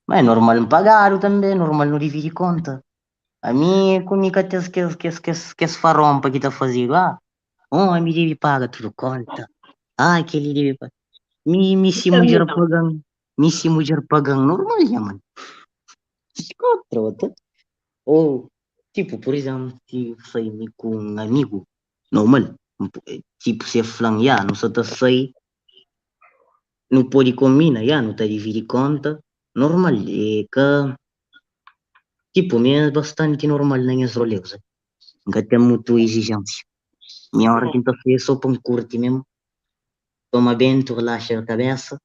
Ma é normal N pagadu tanbe, é normal nu dividi konta. Ami ku mi ka ten kes faronpa ki ta fazedu, ah, omi debe paga tudu konta, ah, kel-li debe paga. Mi, mi si mudjer paga-m, mi si mudjer paga-m, normal nha mãe. Kontra, ou, tipo, por exemplo, si N sai mi ku un amigu, normal, tipo, si el fla-m, ya, nu sa ta sai, nu pode konbina, ya, nu ta dividi konta, normal, é ka, tipo, mi é bastanti normal na nhas rolês, N ka ten mutu izijénsia, mi óra ki N ta sai é so pa N kurti mesmu, toma bentu, relaxa kabésa,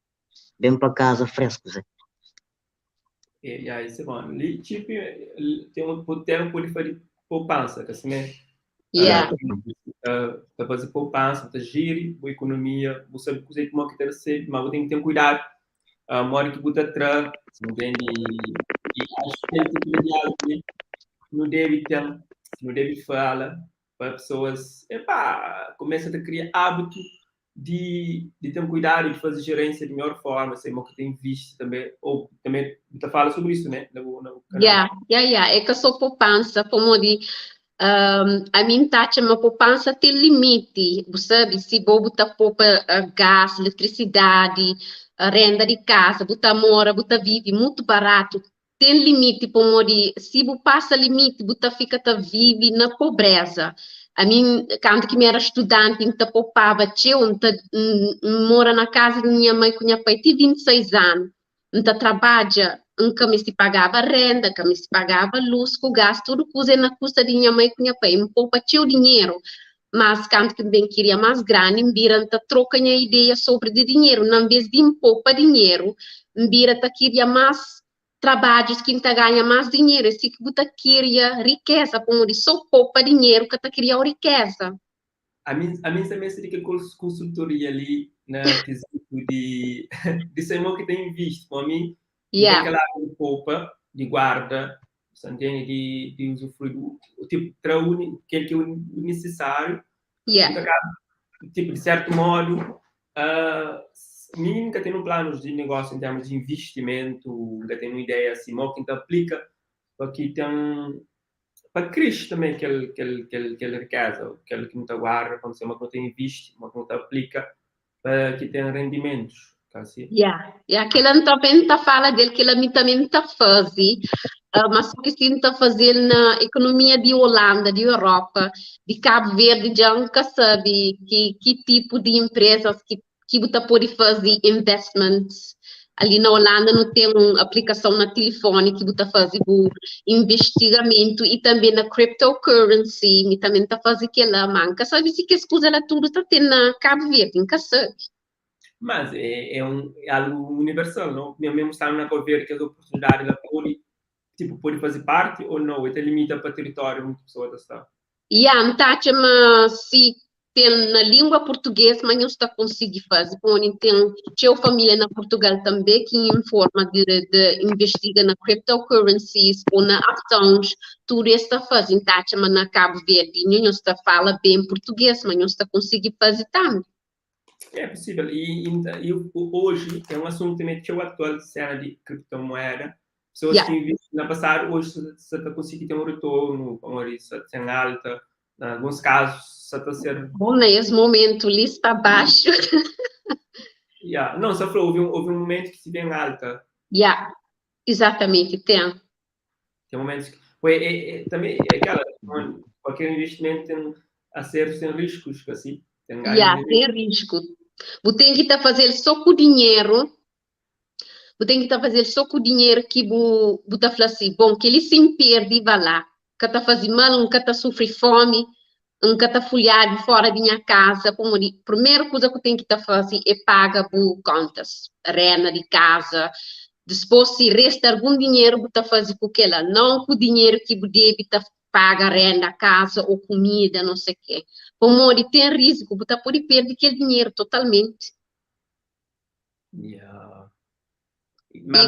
ben pa kaza fresku, zé. É, ya, isso é bom. Li, tipo, tem um tempo pode fazer poupança, que assim é. Yeah. Ta fazer poupança, ta gire boa economia, você sabe coisa como que tá receber, mas você tem que ter cuidado. Mora que você tra, se não tem e acho que tem tipo de diálogo que não deve ter, não deve falar para pessoas, epá, começa a criar hábito de ter cuidado e de fazer gerência de melhor forma, sei que tem visto também, ou também você fala sobre isso, né? No canal. Yeah. É que só poupança, como de a mim tá chama poupança tem limite, você sabe, se bobo tá poupa gás, eletricidade, a renda de casa, você mora, você vive muito barato, tem limite, como de, se você passa limite, você fica tá vive na pobreza. A mim, quando que me era estudante, então poupava teu, então mora na casa de minha mãe com minha pai, tinha 26 anos, então trabalha, nunca me se pagava renda, nunca me se pagava luz, com gás, tudo coisa na custa de minha mãe com minha pai, me poupa teu dinheiro. Mas quando que bem queria mais grande, mbira então troca minha ideia sobre de dinheiro, não vez de me poupa dinheiro, mbira tá queria mais trabalhos que tá ganha mais dinheiro, esse que você queria riqueza, como de só poupa dinheiro que tá queria riqueza. A mim também seria que consultoria ali na quesito de ser que tem visto, com a mim, aquela de poupa, de guarda, você entende, de usufruir, tipo, tra o que é o necessário, tipo, de certo modo, mim nunca tenho um plano de negócio em termos de investimento, nunca tenho uma ideia assim, mas que aplica para que tem para crescer também aquele riqueza, aquele que não te guarda, quando você uma conta investe, uma conta aplica para que tenha rendimentos. Tá assim? Yeah. Aquela também tá fala dele que ele também tá fazer, mas só que sim tá fazendo na economia de Holanda, de Europa, de Cabo Verde, já nunca sabe que tipo de empresas que você pode fazer investments. Ali na Holanda não tem uma aplicação na telefone que você faz o investigamento e também na cryptocurrency, e também tá fazendo aquela manca, sabe se que as coisas lá tudo tá tendo na Cabo Verde, nunca sabe. Mas é algo universal, não? Mesmo estando na Cabo Verde, que as oportunidades lá pode, tipo, pode fazer parte ou não, e te limita para território onde a pessoa está. E yeah, tá chama se tem na língua portuguesa, mas não está conseguindo fazer. Bom, tem tinha família na Portugal também que informa de investiga na cryptocurrencies ou na ações, tudo isso está fazendo. Tá chama na Cabo Verde, não está fala bem português, mas não está conseguindo fazer também. É possível. E hoje é um assunto também que é atual, cena de criptomoeda. Pessoas que investem na passado, hoje você está conseguindo ter um retorno, como isso, tem alta. Em alguns casos, só está ser. Bom, nesse momento, ali está baixo. Yeah. Não, só falou, houve um momento que se vê em alta. Yeah, exatamente, tem. Tem momentos que. Foi, também, é aquela, qualquer investimento tem acertos, tem riscos, assim. Tem ganhos. Yeah, tem risco. Você tem que estar tá fazendo só com o dinheiro. Você tem que estar tá fazendo só com o dinheiro que você está falando assim, bom, que ele se perde, vai lá. Que está fazendo mal, nunca está sofrendo fome, nunca está folhado fora da minha casa. Como de, primeira coisa que tem que estar tá fazendo é pagar contas, renda de casa. Depois, se resta algum dinheiro, você está fazendo com aquela, não com o dinheiro que você deve tá paga renda, casa ou comida, não sei o quê. Como ele tem risco, você pode perder aquele dinheiro totalmente. E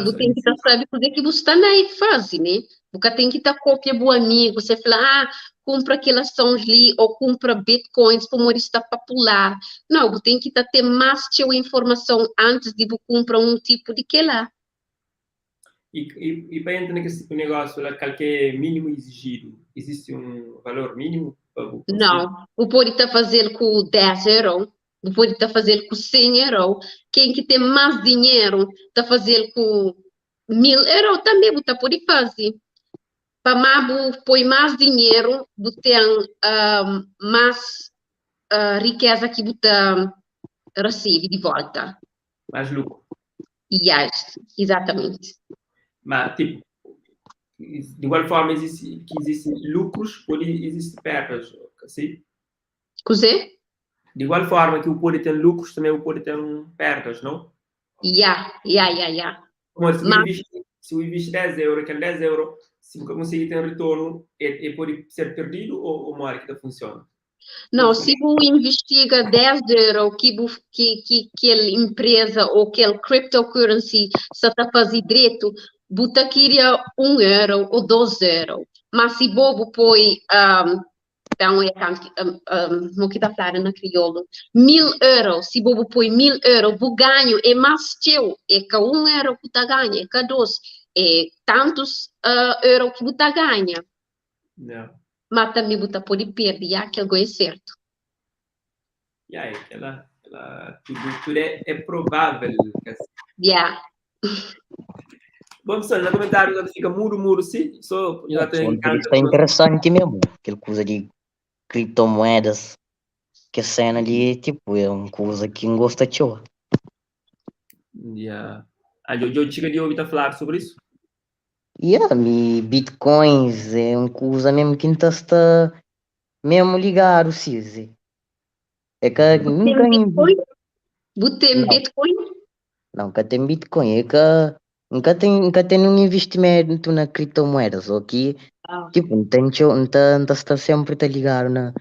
você tem que estar sabe o que você está na fase, né? Você tem que estar cópia do amigo, você fala, ah, compra aquelas ações ali, ou compra bitcoins, como ele está popular. Não, você tem que estar ter mais sua informação antes de você comprar um tipo de que lá. E, e, e pa entra na kes tipo de negócio lá, kal ki é mínimo exigido? Existe um valor mínimo pa bu konsigi? Não, bu pode ta fazel ku 10 euro, bu pode ta fazel ku 100 euro. Ken ki ten más dinheru ta fazel ku 1000 euro tanbê bu ta pode faze. Pa má bu poi más dinheru, bu ten uh, más uh, rikeza ki bu ta resebe di volta. Mais lucro. Yes, exatamente. Mas, tipo, de igual forma existe, que existem lucros, pode existir perdas, assim? Kuzê? De igual forma que o pode ter lucros, também o pode ter perdas, não? Ya. Como se eu Mas, investi, se eu investi 10 euros, aquele 10 euros, se eu conseguir ter um retorno, ele pode ser perdido ou modo que tá funciona? Não, se bu investiga 10 euro ki bu ki ki kel empresa ou kel cryptocurrency sa ta faze dretu, bu ta kiria 1 euro ou 2 euro. Mas si bo bu poi um, então é kantu ki um, um, mo ki ta fladu na kriolu, 1000 euro, si bo bu poi 1000 euro, bu ganhu é más txeu, é ka 1 euro ku ta ganha, é ka 2, é tantus uh, euro ki bu ta ganha. Yeah. Má tanbê bu ta pode perde, ya, kel go é sertu. Ya, é kela, kela, tudu, tudu é, é provável. Ya. Bom, pessoal, na comentário já fica muro, muro, sim. Só já tem Está interessante mesmo, aquela coisa de criptomoedas, que cena ali, tipo, é uma coisa que não gosta de txeu. Yeah. Ah, eu, eu chega de ouvir falar sobre isso? Yeah, mi bitcoins é um coisa mesmo que não está mesmo ligado, sim. É que Bu nunca ten Bitcoin? Bu ten Não. Bitcoin? Não, nunca tem Bitcoin. É que nunca tem, nunca tem um investimento na criptomoedas, só que Ah. tipo, não tem, não tá, não tá sempre tá ligado na,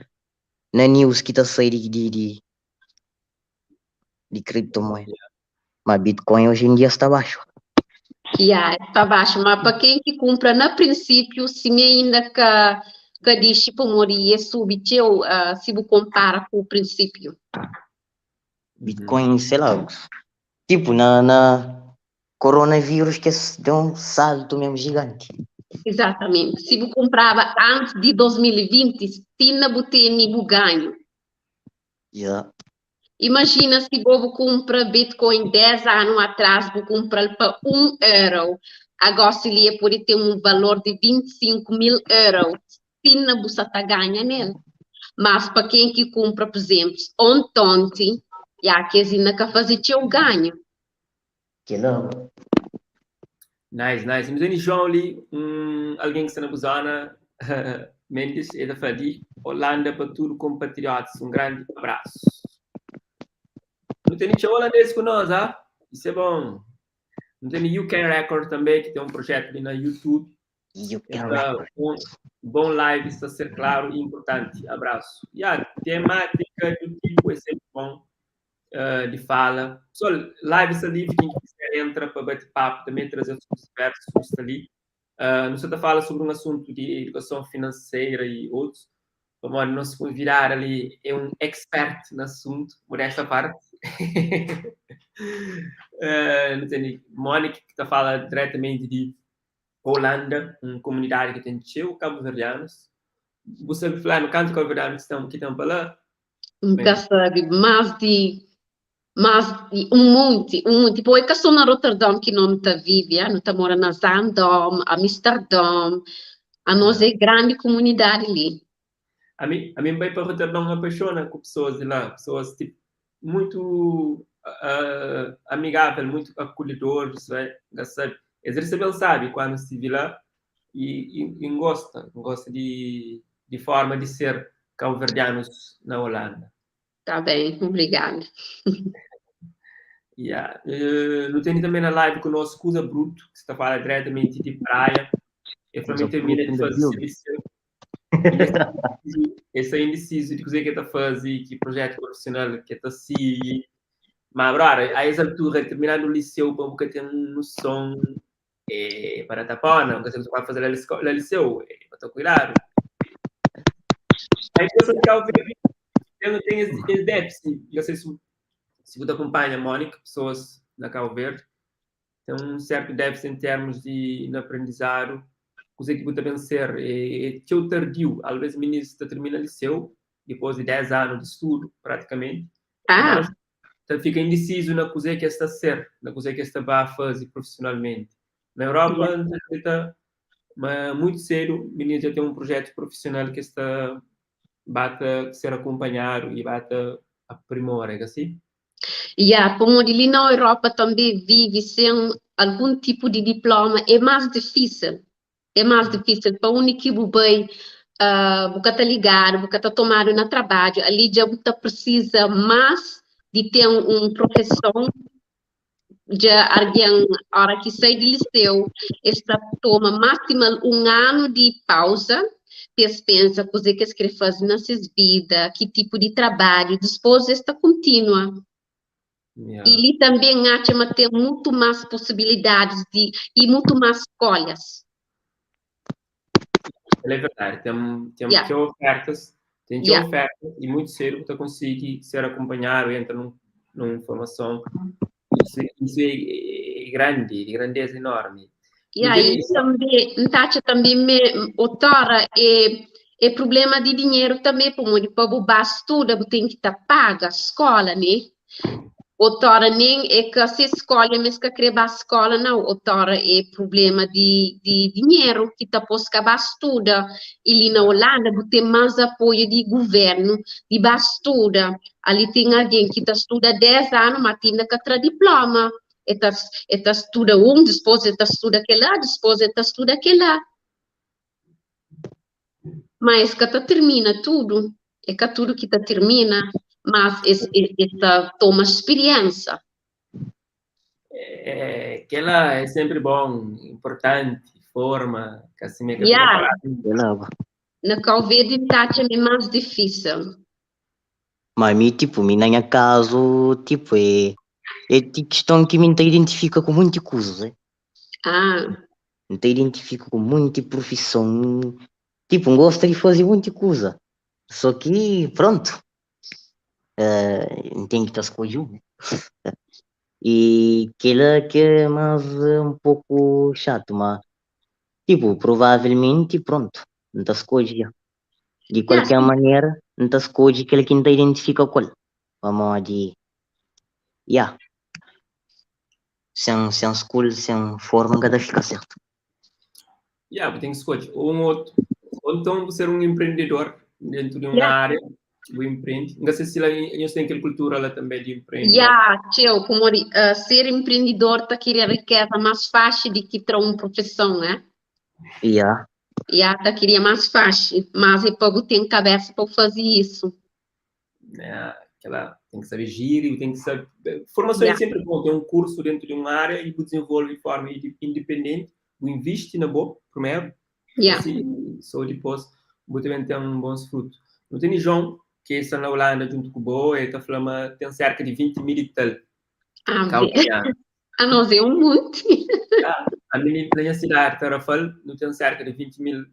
na news que tá saindo de, de, de criptomoeda. Mas Bitcoin hoje em dia está baixo. Yeah, está baixo, mas para quem que compra na princípio, se me ainda que que diz tipo moria sube teu, uh, se bu compara com o princípio. Bitcoin, sei lá, tipo, na, na coronavírus que deu um salto mesmo gigante. Exatamente. Se bu comprava antes de 2020, tinha bu teni bu ganho. Yeah. Imagina se bu compra Bitcoin 10 anos atrás, bu compra para 1 euro. Agora se ele pode ter um valor de 25 mil euros. Tina bu tá ganha nele. Mas para quem que compra, por exemplo, ontem, já que ainda que fazer teu ganho. Que louco. Nice, nice. Mas João ali, um, alguém que está na zona, Mendes, ele fala de Holanda para tudo compatriotas. Um grande abraço. Não tem nenhum holandês com nós, ah? Isso é bom. Não tem You Can Record também, que tem um projeto ali na YouTube. You Can Então, Record. um bom live, está a ser claro e importante. Abraço. E a temática do tipo é sempre bom de fala. Pessoal, live está livre, quem quiser entra para bate-papo, também trazer assuntos diversos, está ali. Não se fala sobre um assunto de educação financeira e outros. Como o nosso convidado ali é um expert no assunto, modesta parte. Não tem Mônica, que está fala diretamente de Holanda, uma comunidade que tem cheio cabo-verdianos. Você falar no canto cabo-verdiano que estão para lá? Nunca sabe, mais de um monte, um monte. Tipo, é que sou na Rotterdam que não está vive, ah, não está morando na Zaandam, Amsterdam. A nossa é grande comunidade ali. A mim bem para Rotterdam me apaixona com pessoas de lá, pessoas tipo, muito amigável, muito acolhedores, sabe? Sabe? Eles recebem, sabe, quando se vê lá e gosta de forma de ser cabo-verdianos na Holanda. Tá bem, obrigada. Yeah. Não tem também na live conosco Cusa Bruto, que está falando diretamente de praia. Eu também termina de fazer serviço. Esse é indeciso de coisa que está fazendo, que projeto profissional que está seguindo. Mas agora, a essa altura, terminando o liceu, para você ter noção é, para tapar, não, você vai fazer lá liceu, é, para ter cuidado. Aí você fica eu não tenho esse déficit. Eu sei se você acompanha, Mônica, pessoas na Cabo Verde. Ten un sertu défisi en termus di na aprendizadu, kuzê ki bu ta ben ser é txeu tardiu. Alvês minis ta tirmina liseu dipôs di 10 anu di studu, pratikamenti, mas ta fika indisizu na kuzê ki es ta ser, na kuzê ki es ta ba faze profisionalmenti. Na Europa, N ta kridita ma muitu sedu minis dja ten un prujetu profisional ki es ta ba ta ser akunpanhadu i ba ta aprimora, é ka si? Ya, pamodi li na Europa tanbê vive sen algun tipu di diploma é más difísil. É más difísil pa undi ki bu bai, bu ka ta ligadu, bu ka ta tomadu na trabadju. Ali dja bu ta prisiza más di ten un profeson. Dja algen, óra ki sai di liseu, es ta toma másimal un anu di pauza pa es pensa kuzê ki es krê faze na ses vida, ki tipu di trabadju, dispôs es ta kontinua. I li tanbê N atxa ma ten mutu más posibilidadis di i mutu más skólias. Kel é verdadi, ten ten txeu ofertas, ten txeu ofertas i mutu sedu bu ta konsigi ser akunpanhadu, entra nun nun formason. Isu isu é grandi, di grandeza enormi. Ya, i tanbê N ta atxa tanbê me otora é é prubléma di dinheru tanbê, pamodi pa bu ba studa bu ten ki ta paga skóla, ne? Otora nen é ka ses skólia ma es ka krê ba skóla nau, otora é prubléma di di dinheru ki ta pô-s ka ba studa. I li na Holanda bu ten más apoiu di guvérnu di ba studa. Ali ten algen ki ta studa 10 anu ma ti inda ka tra diploma. E ta e ta studa un, dispôs e ta studa kel-la, dispôs e ta studa kel-la. Ma es ka ta tirmina tudu, é ka tudu ki ta tirmina, mas es es ta toma spiriénsa. É, kel-la é sénpri bon, inportanti, forma, ka sima é ka Ya. Na Kau Verdi N ta atxa ma é más difísil. Ma mi, tipo, mi na nha kazu, tipo, é é ti kiston ki mi N ta identifika ku munti kuzas, eh. Ah. N ta identifika ku munti profison, tipo, N gosta di faze munti kuza, so ki, prontu, N ten ki ta skodje un. I kila ki é más un poku xatu, ma, tipo, provavelmenti, prontu, N ta skodje ja. Di kualker manera, N ta skodje kel ki N ta identifika ku el, pamodi, ya, sen, sen skul, sen forma, N ka ta fika sertu. Ya, bu ten ki skodje ou un otu, ou nton bu ser un empreendedor dentu di un ária, bu empreende. N ka sei si la nhos ten kel kultura la tanbe di empreende. Ya, txeu, pamodi ser empreendedor ta kria rikeza más faxi di ki tra un profeson, eh? Ya. Ya, ta kria más faxi, mas é pa bu ten kabesa pa bu faze isu. Ya, kela, ten ki sabe jiri, bu ten ki sabe, formason é senpri bon, ten un kursu dentu di un ária i bu dizenvolve di forma indipendenti, bu invisti na bo primeru, asi so dipôs bu ta ben ten bons frutu. Nu tene João, ki sta na Holanda djuntu ku bo, el ta fla ma ten serka di 20 mil i tal kauverdianu. Anos é un monti. Ami na nha sidadi, Tarrafal, nu ten serka di 20 mil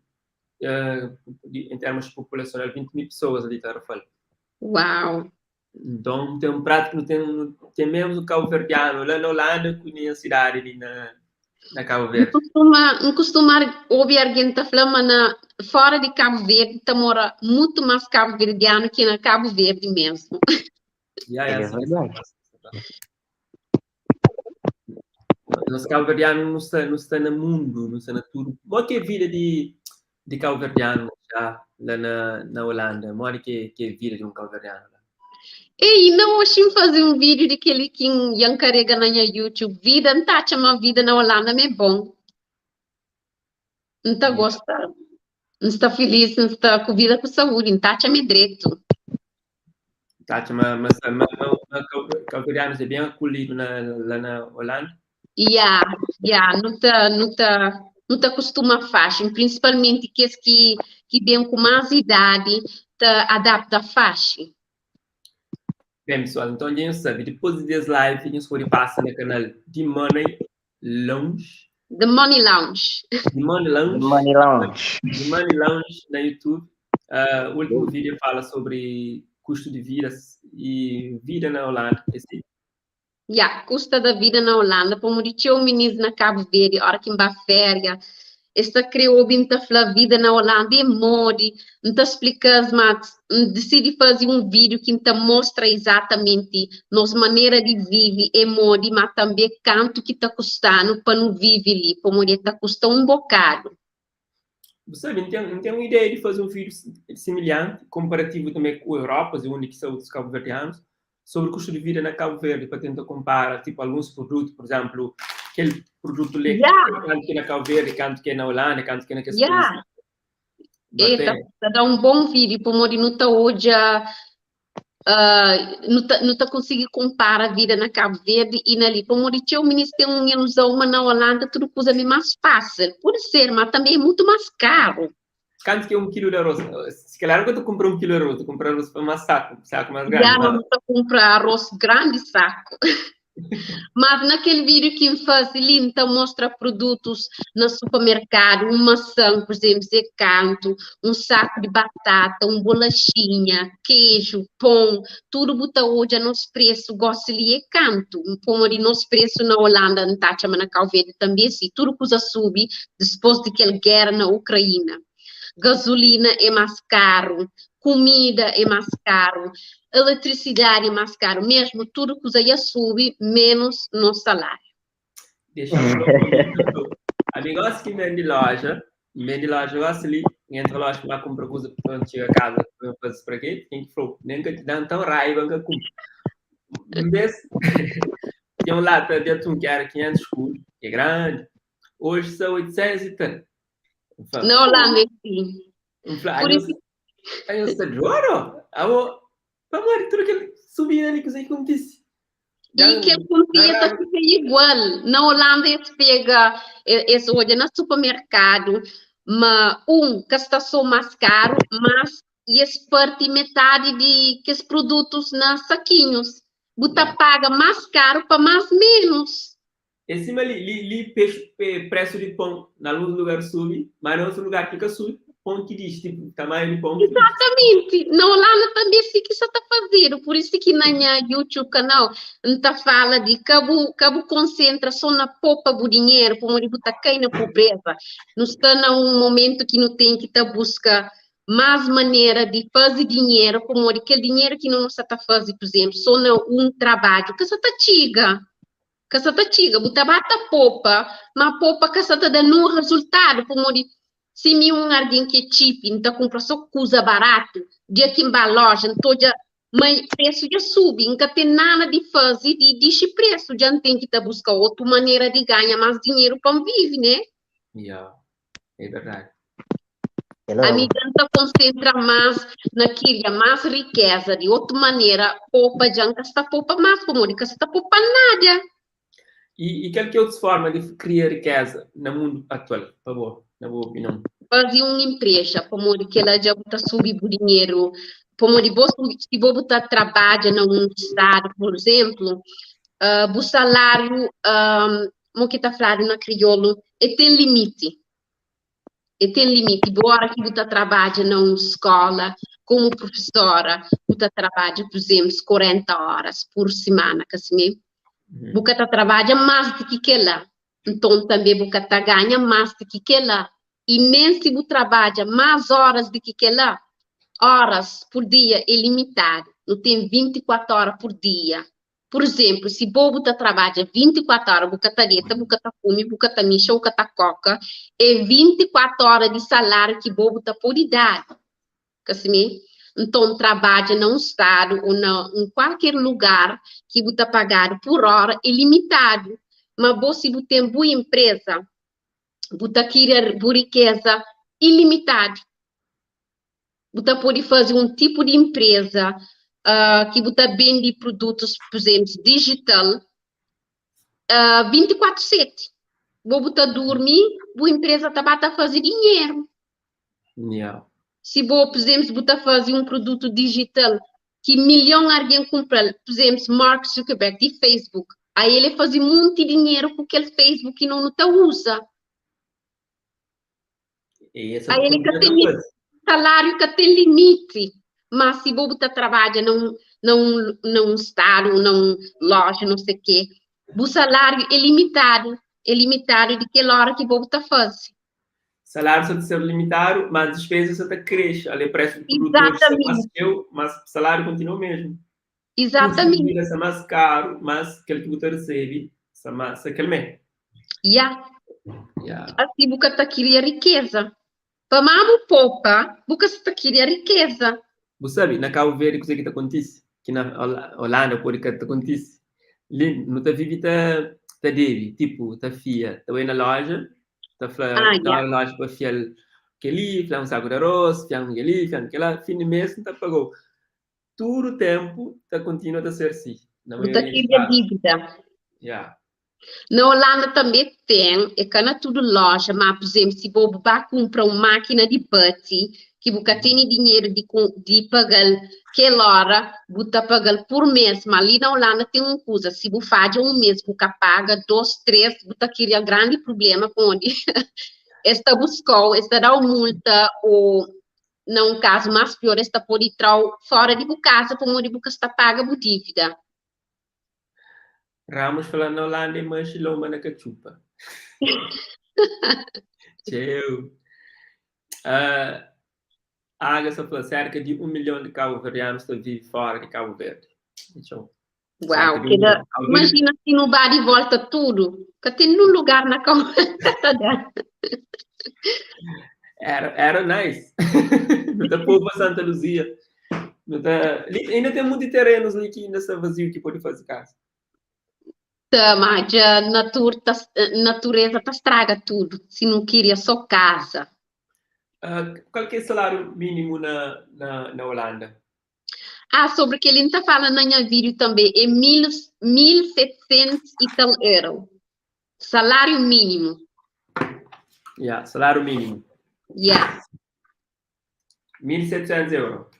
en termos populasional, 20 mil pesoas li Tarrafal. Uau! Nton, ten prátiku, nu ten, nu ten mesmu kauverdianu la na Holanda ku na nha sidadi li na, na Kabu Verdi. N kustuma, N kustuma obi argen ta fla ma na fora di Kabu Verdi ta mora mutu más kabuverdianu ki na Kabu Verdi mesmu. Ya, ya, É verdadi. Nos kabuverdianu nu sta, nu sta na mundu, nu sta na tudu. Modi ki é vida di, di kabuverdianu já la na, na Holanda? Modi ki é, ki é vida di un kabuverdianu la? Ei, inda oxi N faze un vídiu di kel-li ki N dja N karega na nha YouTube. Vida, N ta atxa ma vida na Holanda ma é bon. N ta gosta, N sta filís, N sta ku vida ku saúdi, N ta atxa ma é dretu. Ta atxa ma, ma, ma, ma kabuverdianus é ben akolhidu na, la na Holanda? Ya, ya, nu ta, nu ta, nu ta kustuma faxi, prinsipalmenti kes ki, ki ben ku más idadi ta adapta faxi. Ben, pesoal, nton dja nhos sabe, dipôs di des live nhos pode pasa na kanal di Money Lounge. The Money Lounge. The Money Lounge. The Money Lounge. The Money Lounge na YouTube. Uh, o último vídeo fala sobre custo de vida e vida na Holanda. Esse? Ya, kusta da vida na Holanda, pamodi txeu minis na Cabo Verde, ora ki N ba féria, es ta kre obi N ta fla vida na Holanda é modi, N ta splika-s, ma N disidi faze un vídiu ki N ta mostra izatamenti nos manera di vive é modi, ma tanbe kantu ki ta kusta-nu pa nu vive li, pamodi e ta kusta un bokadu. Bu sabe, N ten, N ten un ideia di faze un vídiu similhanti, konparativu tanbe ku Europas i undi ki sta otus kabuverdianus, sobri kustu di vida na Kabu Verdi, pa tenta konpara, tipu, alguns produtu, pur izénplu, kel produtu li, kantu ki é na Kabu Verdi, kantu ki é na Holanda, kantu ki é na kes país. E ta da un bon vídiu, pamodi nu ta odja nu ta konsigi konpara vida na Kabu Verdi i na li, pamodi txeu minis ten un iluzon ma na Holanda tudu kuza é más fásil. Pode ser, ma tanbê é mutu más karu. Kantu ki é un kilu di arroz? Si kalhar nu ka ta kunpra un kilu di arroz, ta kunpra arroz pa más saku, saku más grandi. Ya, nu ta kunpra arroz grandi saku. Mas na kel vídiu ki N faze li, N ta mostra produtus na supermerkadu, un masan, pur izénplu, Zé Kantu, un saku di batata, un bolaxinha, keju, pon, tudu bu ta odja nos presu gósi li é kantu. Pamodi nos presu na Holanda, N ta atxa ma na Kau Verdi tanbê é si, tudu kuza subi dispôs di kel géra na Ukraína. Gazulina é más karu, kumida é más karu, eletrisidadi é más karu, mesmu tudu kuza dja subi, menus nos saláriu. Dexa-m fla un kuza. Ami gosi ki N ben di loja, N ben di loja gosi li, N entra loja pa N ba kunpra kuza pa N txiga kaza pa N faze spageti, ten ki fla-u, nen ka da-m tan raiba N ka kunpra. Un bes, tinha un lata di atun ki éra 500 skudu, ki é grandi, oji sta 800 i tal. Na Holanda é si. N fla, Por isso... Anhos sta dodu? Abo, pamodi tudu kel subida li, kuzê ki kontise? E kel kumpia ta fika igual. Na Holanda es pega, es odja na supermerkadu ma un ka sta so más karu, mas es parti metadi di kes produtus na sakinhus. Bu ta paga más karu pa más menus. É sima li, li, li pexu, pe, presu di pon na alguns lugar subi, ma na otu lugar ki ka subi, pon ki dixi, tipu, tamanhu di pon ki dixi. Exatamente! Na Holanda tanbe si ki sa ta fazedu, pur isu ki na nha YouTube kanal N ta fala di ka bu ka bu konsentra so na popa bu dinheru pamodi bu ta kai na pobreza. Nu sta na un momentu ki nu ten ki ta buska más manera di faze dinheru pamodi kel dinheru ki nu sa ta faze, pur izénplu, so na un trabadju ka sa ta txiga. Ka sa ta txiga, bu ta ba ta popa, ma popa ka sa ta da nun rezultadu, pamodi si mi un algen ki é txipi, N ta kunpra so kuza baratu, dia ki N ba loja, N ta odja ma presu dja subi, N ka ten nada di faze di dixi presu, dja N ten ki ta buska otu manera di ganha más dinheru pa N vive, ne? Ya, é verdadi. Ami dja N ta konsentra más na kria más rikéza di otu manera, popa dja N ka sta popa más, pamodi ka sta popa nada. I kal ki é otus fórma di kria rikéza na mundu atual, pa bo, na bu opinion? Faze un inpresa, pamodi kel-la dja bu ta subi bu dinheru, pamodi bo si bo bu ta trabadja na un stadu, pur izénplu, bu saláriu, mo ki ta fladu na kriolu, e ten limiti. E ten limiti. Bu ora ki bu ta trabadja na un skola komu prufesora, bu ta trabadja, pur izemplu, 40 oras pur simana, ka simé? Bu ka ta trabadja más di ki kela. Nton, tanbe bu ka ta ganha más di ki kela. I nen si bu trabadja más oras di ki kela, oras pur dia é limitadu. Nu ten 24 ora pur dia. Pur izénplu, si bo bu ta trabadja 24 óra, bu ka ta deta, bu ka ta kume, bu ka ta mixa, bu ka ta koka, é 24 óra di saláriu ki bo bu ta pode dadu. Ka simé? Nton, trabadja na un stadu ô na un kualker lugar ki bu ta pagadu pur óra é limitadu. Má bo, si bu ten bu inpreza, bu ta kria bu rikéza ilimitadu. Bu ta pode faze un tipu di inpreza ki bu ta bende produtus, pur izénplu, dijital, 24 seti. Bo bu ta durmi, bu inpreza ta ba ta faze dinheru. Si bo, pur izénplu, bu ta faze un produtu dijital ki milhon algen kunpra-l, pur izénplu, Mark Zuckerberg di Facebook, ael e faze munti dinheru ku kel Facebook ki no nu ta uza. E essa Aí ele ka continua ten ta faze. salário ka ten limite. Má si bo bu ta trabadja na un na un na un stadu, na un loja, não sei quê, bu saláriu é limitadu, é limitadu di kel óra ki bo bu ta faze. Saláriu sa ta ser limitadu, mas dispeza sa ta kresce. Ale presu di produtu oji sta más Exatamente, txeu, mas saláriu kontinua mesmu. Kustu di exatamente. vida sta más karu, mas kel ki bu ta resebe sta más, sta kel mé. Ya. Ya. Asi bu ka ta kria rikeza. Pamá bu popa, bu ka sta kria rikeza. Bu sabe, na Kabu Verdi kuzê ki ta kontise, ki na Holanda pode ka ta kontise. Li nu ta vive ta ta debe, tipu ta fia, ta bai na loja, ta fla Ah, ta ya. bai na loja pa fia-l kel-li, fla-m saku di aros, fia-m kel-li, fia-m kel-la, fin di mês N ta paga-u. Tudu ténpu ta kontinua ta ser si, na Bu ta maioria di kria kazu. dívida. Ya. Na Holanda tanbê ten, é ka na tudu loja, má pur izénplu, si bo bu ba kunpra un mákina di bati ki bu ka tene dinheru di di paga-l kel óra, bu ta paga-l pur mês. Má li na Holanda ten un kuza, si bu fadja un mês bu ka paga, dôs, três, bu ta kria grandi prubléma pamodi es ta buska-u, es ta da-u multa ô na un kazu más piór es ta pode tra-u fóra di bu kaza pamodi bu ka sta paga bu dívida. Ramos fla na Holanda é manxe lomba na katxupa. Txeu. Uh, Aga sa fla cerca de 1 milhão de cabo-verdianos ta vive fora de Cabo Verde. Txeu. Uau, que da, imagina se não ba de volta tudo, ka ten num lugar na Cabo da. Era, era nice. Não ta povo Santa Luzia. Não ta, li, ainda tem muitos terrenos ali que ainda está vazio que pode fazer casa. Ta, ma dja natur ta, natureza ta straga tudo. Se não queria só casa. Uh, qual que é o salário mínimo na, na, na Holanda? Ah, sobre que ele tá fala na minha vídeo também, é mil, 1.700 e tal euro. Salário mínimo. Yeah, salário mínimo. Yeah. 1.700 euro.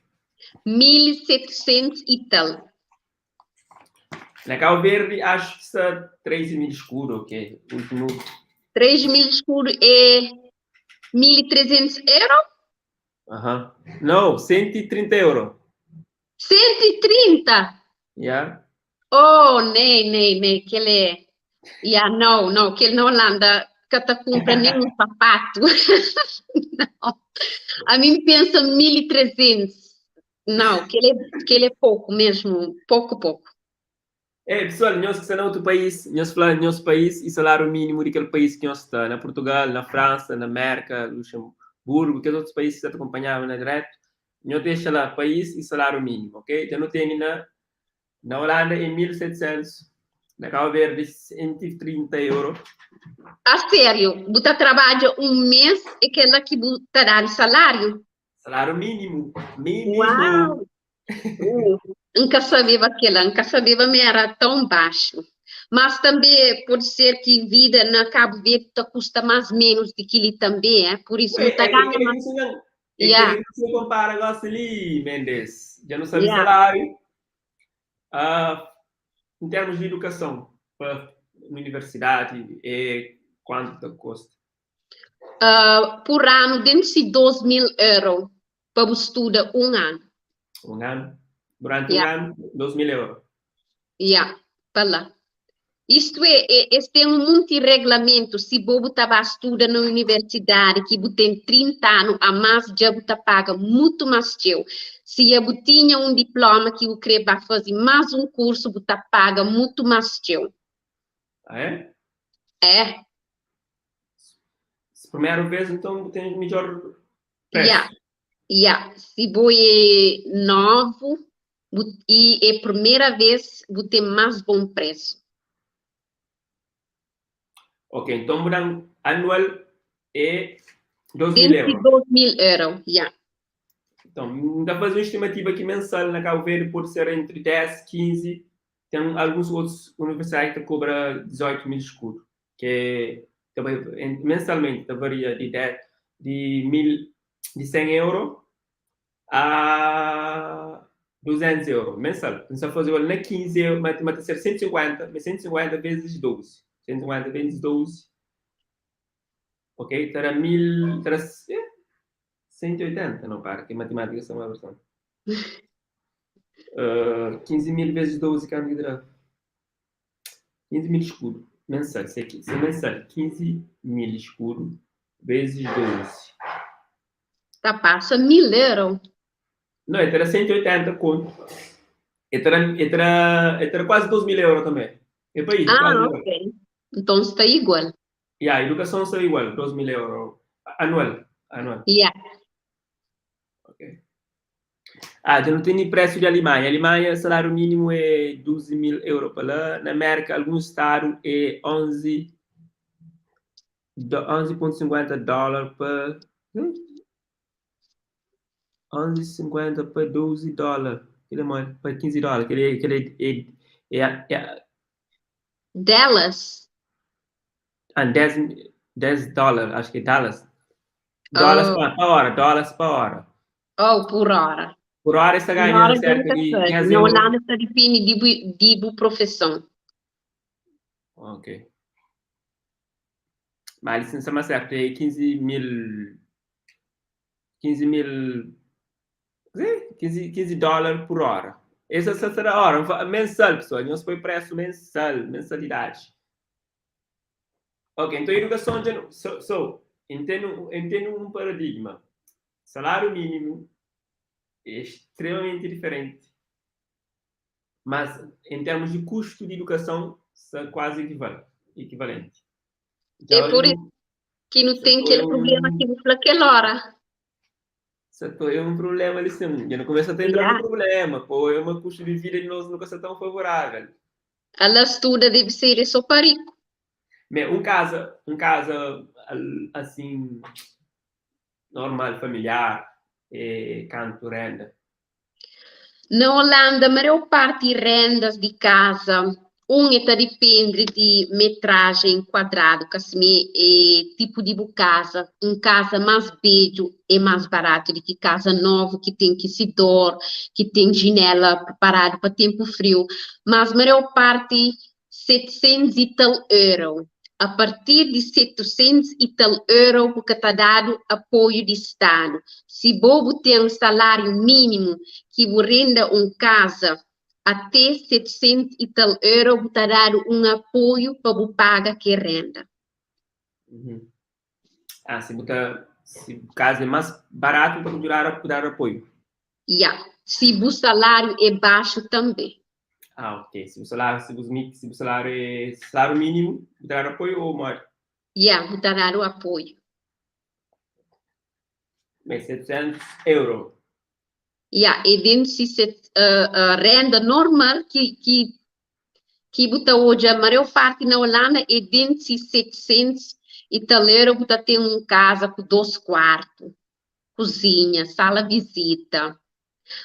1.700 e tal. Na Cabo Verde, acho que está 3 mil escudo, ok? Último. 3 mil escudo é 1.300 euro? Aham. Uh -huh. Não, 130 euro. 130? Yeah. Oh, nem, nem, nem, que ele é. Yeah, não, não, que ele na Holanda que te compra nem um sapato. não. A mim pensa 1.300. Não, que ele, é, que ele é pouco mesmo, pouco, pouco. É, pessoal, nós que está em outro país, nós falamos nosso país e salário mínimo daquele país que nós está, na Portugal, na França, na América, Luxemburgo, aqueles outros países que te acompanhavam na direto, nós deixa lá país e salário mínimo, ok? Já não tem na na Holanda é 1.700, na Cabo Verde 130 euros. A sério, você trabalha um mês e aquela que você dá salário? Salário mínimo, mínimo. Uau! Nunca sabia aquela, nunca sabia me era tão baixo. Mas também pode ser que vida na Cabo Verde te custa mais menos do que ali também, é? Por isso não Ué, está é, ganhando é, mais. isso não. É Yeah. que você compara agora ali, Mendes. Já não sabe Yeah. salário. Ah, em termos de educação, para universidade, é quanto te custa? Por ano, dentro de 2 mil euros para estudar um ano. Um ano? Durante Yeah. um ano, 2 mil euros. Yeah, para lá. Isto é, é, este tem um monte de regulamento. Se você tá estuda na universidade, que você tem 30 anos a mais, já você paga muito mais teu. Se você tinha um diploma que você queria fazer mais um curso, você paga muito mais teu. Ah, é? É. Se primeira vez, então tem melhor preço. Yeah. Yeah. Se você é novo e é a primeira vez, você tem mais bom preço. Ok, então anual é 2 mil euros. 2 mil euros, yeah. Então, dá para fazer uma estimativa aqui mensal na Cabo Verde pode ser entre 10, 15, tem alguns outros universidades que cobram 18 mil escudos, que é, também, mensalmente varia de 10, de, mil, de 100 euros a 200 euros mensal. Então, fazer na 15 euros, mas vai ser 150, mas 150 vezes 12. 150 vezes 12, ok? Terá mil, terá 180, não, para, que matemática são uma versão. Uh, 15 mil vezes 12 kantu ki ta da? 15 mil escudo mensal, se é, se é mensal, 15 mil escudo vezes 12. Ta pasa 1000 euro. Não, é ta da 180 conto. É ta da, é ta da, é ta da quase 2 mil euro também. É pa isso, Ah, quase igual. ok. Então sta igual. Yeah, educação sta igual, 2 mil euro anual, anual. Yeah. Ok. Ah, dja nu tene preço di Alimanha. Alimanha, salário mínimo é 12 mil euro pa la. Na América, alguns estado é 11 11.50 dólar pa hum? 11.50 pa 12 dólar. Kel é modi? Pa 15 dólar. Kel é, kel é, é, é, é, Dallas. ah, 10, 10 dólar, acho que é Dallas. Dólares Oh, pa, pa hora, dólares pa hora. oh, por hora. Por hora está Por ganhando hora dja cerca ka de sabe. 10 Na euros. Holanda ta dipende di bu, di bu profissão. Ok. Mas licença mais certo, é 15 mil, 15 mil, 15, 15 dólares por hora. Essa será a hora, mensal, pessoal. Nós põe preço mensal, mensalidade. Ok, então educação, so, so entendo, entendo um paradigma. Salário mínimo é extremamente diferente, mas em termos de custo de educação, são quase equivalente. É por isso que não tem aquele problema que eu falei aquela hora. É um problema ali sim. Já não começa a ter entrar no problema, pô, é um custo de vida de nós nunca está tão favorável. Ela estuda deve ser só para rico. Um casa assim normal, familiar, é, canto, renda. Na Holanda, a maior parte de rendas de casa, um é depende de metragem quadrado, que assim é tipo de casa. Um casa mais velho é mais barato do que casa nova, que tem aquecedor, que tem janela preparada para tempo frio. Mas a maior parte, 700 e tal euro. A partir de 700 e tal euro, porque está dado apoio de Estado. Se bobo tem um salário mínimo que renda um casa até 700 e tal euro, está dado um apoio para o paga que renda. Uhum. Ah, se botar, se casa é mais barato para durar a dar apoio. Yeah. Se o salário é baixo também. Ah, ok. Se o salário, se o, se o salário é salário mínimo, dar apoio ou mais? Yeah, vou dar o apoio. Mas 700 euros. Yeah, e dentro se uh, uh, renda normal que que que bota hoje a maior parte na Holanda é dentro de 700 e tal euro, bota tem um casa com dois quartos, cozinha, sala visita.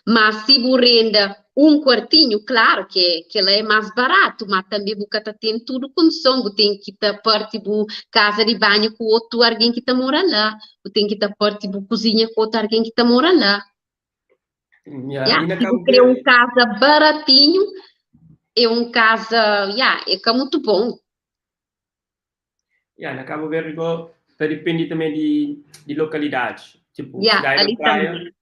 Mas se você renda um quartinho, claro que, que ela é mais barato, mas também você tem tudo condição, você tem que estar parte de casa de banho com outro alguém que está mora lá, você tem que estar parte de cozinha com outro alguém que está mora lá. Yeah, Yeah, se você quer um casa baratinho, é um casa, yeah, é que é muito bom. Yeah, na Cabo Verde igual, depende também de, de localidade. Tipo, Yeah, cidade da praia, também.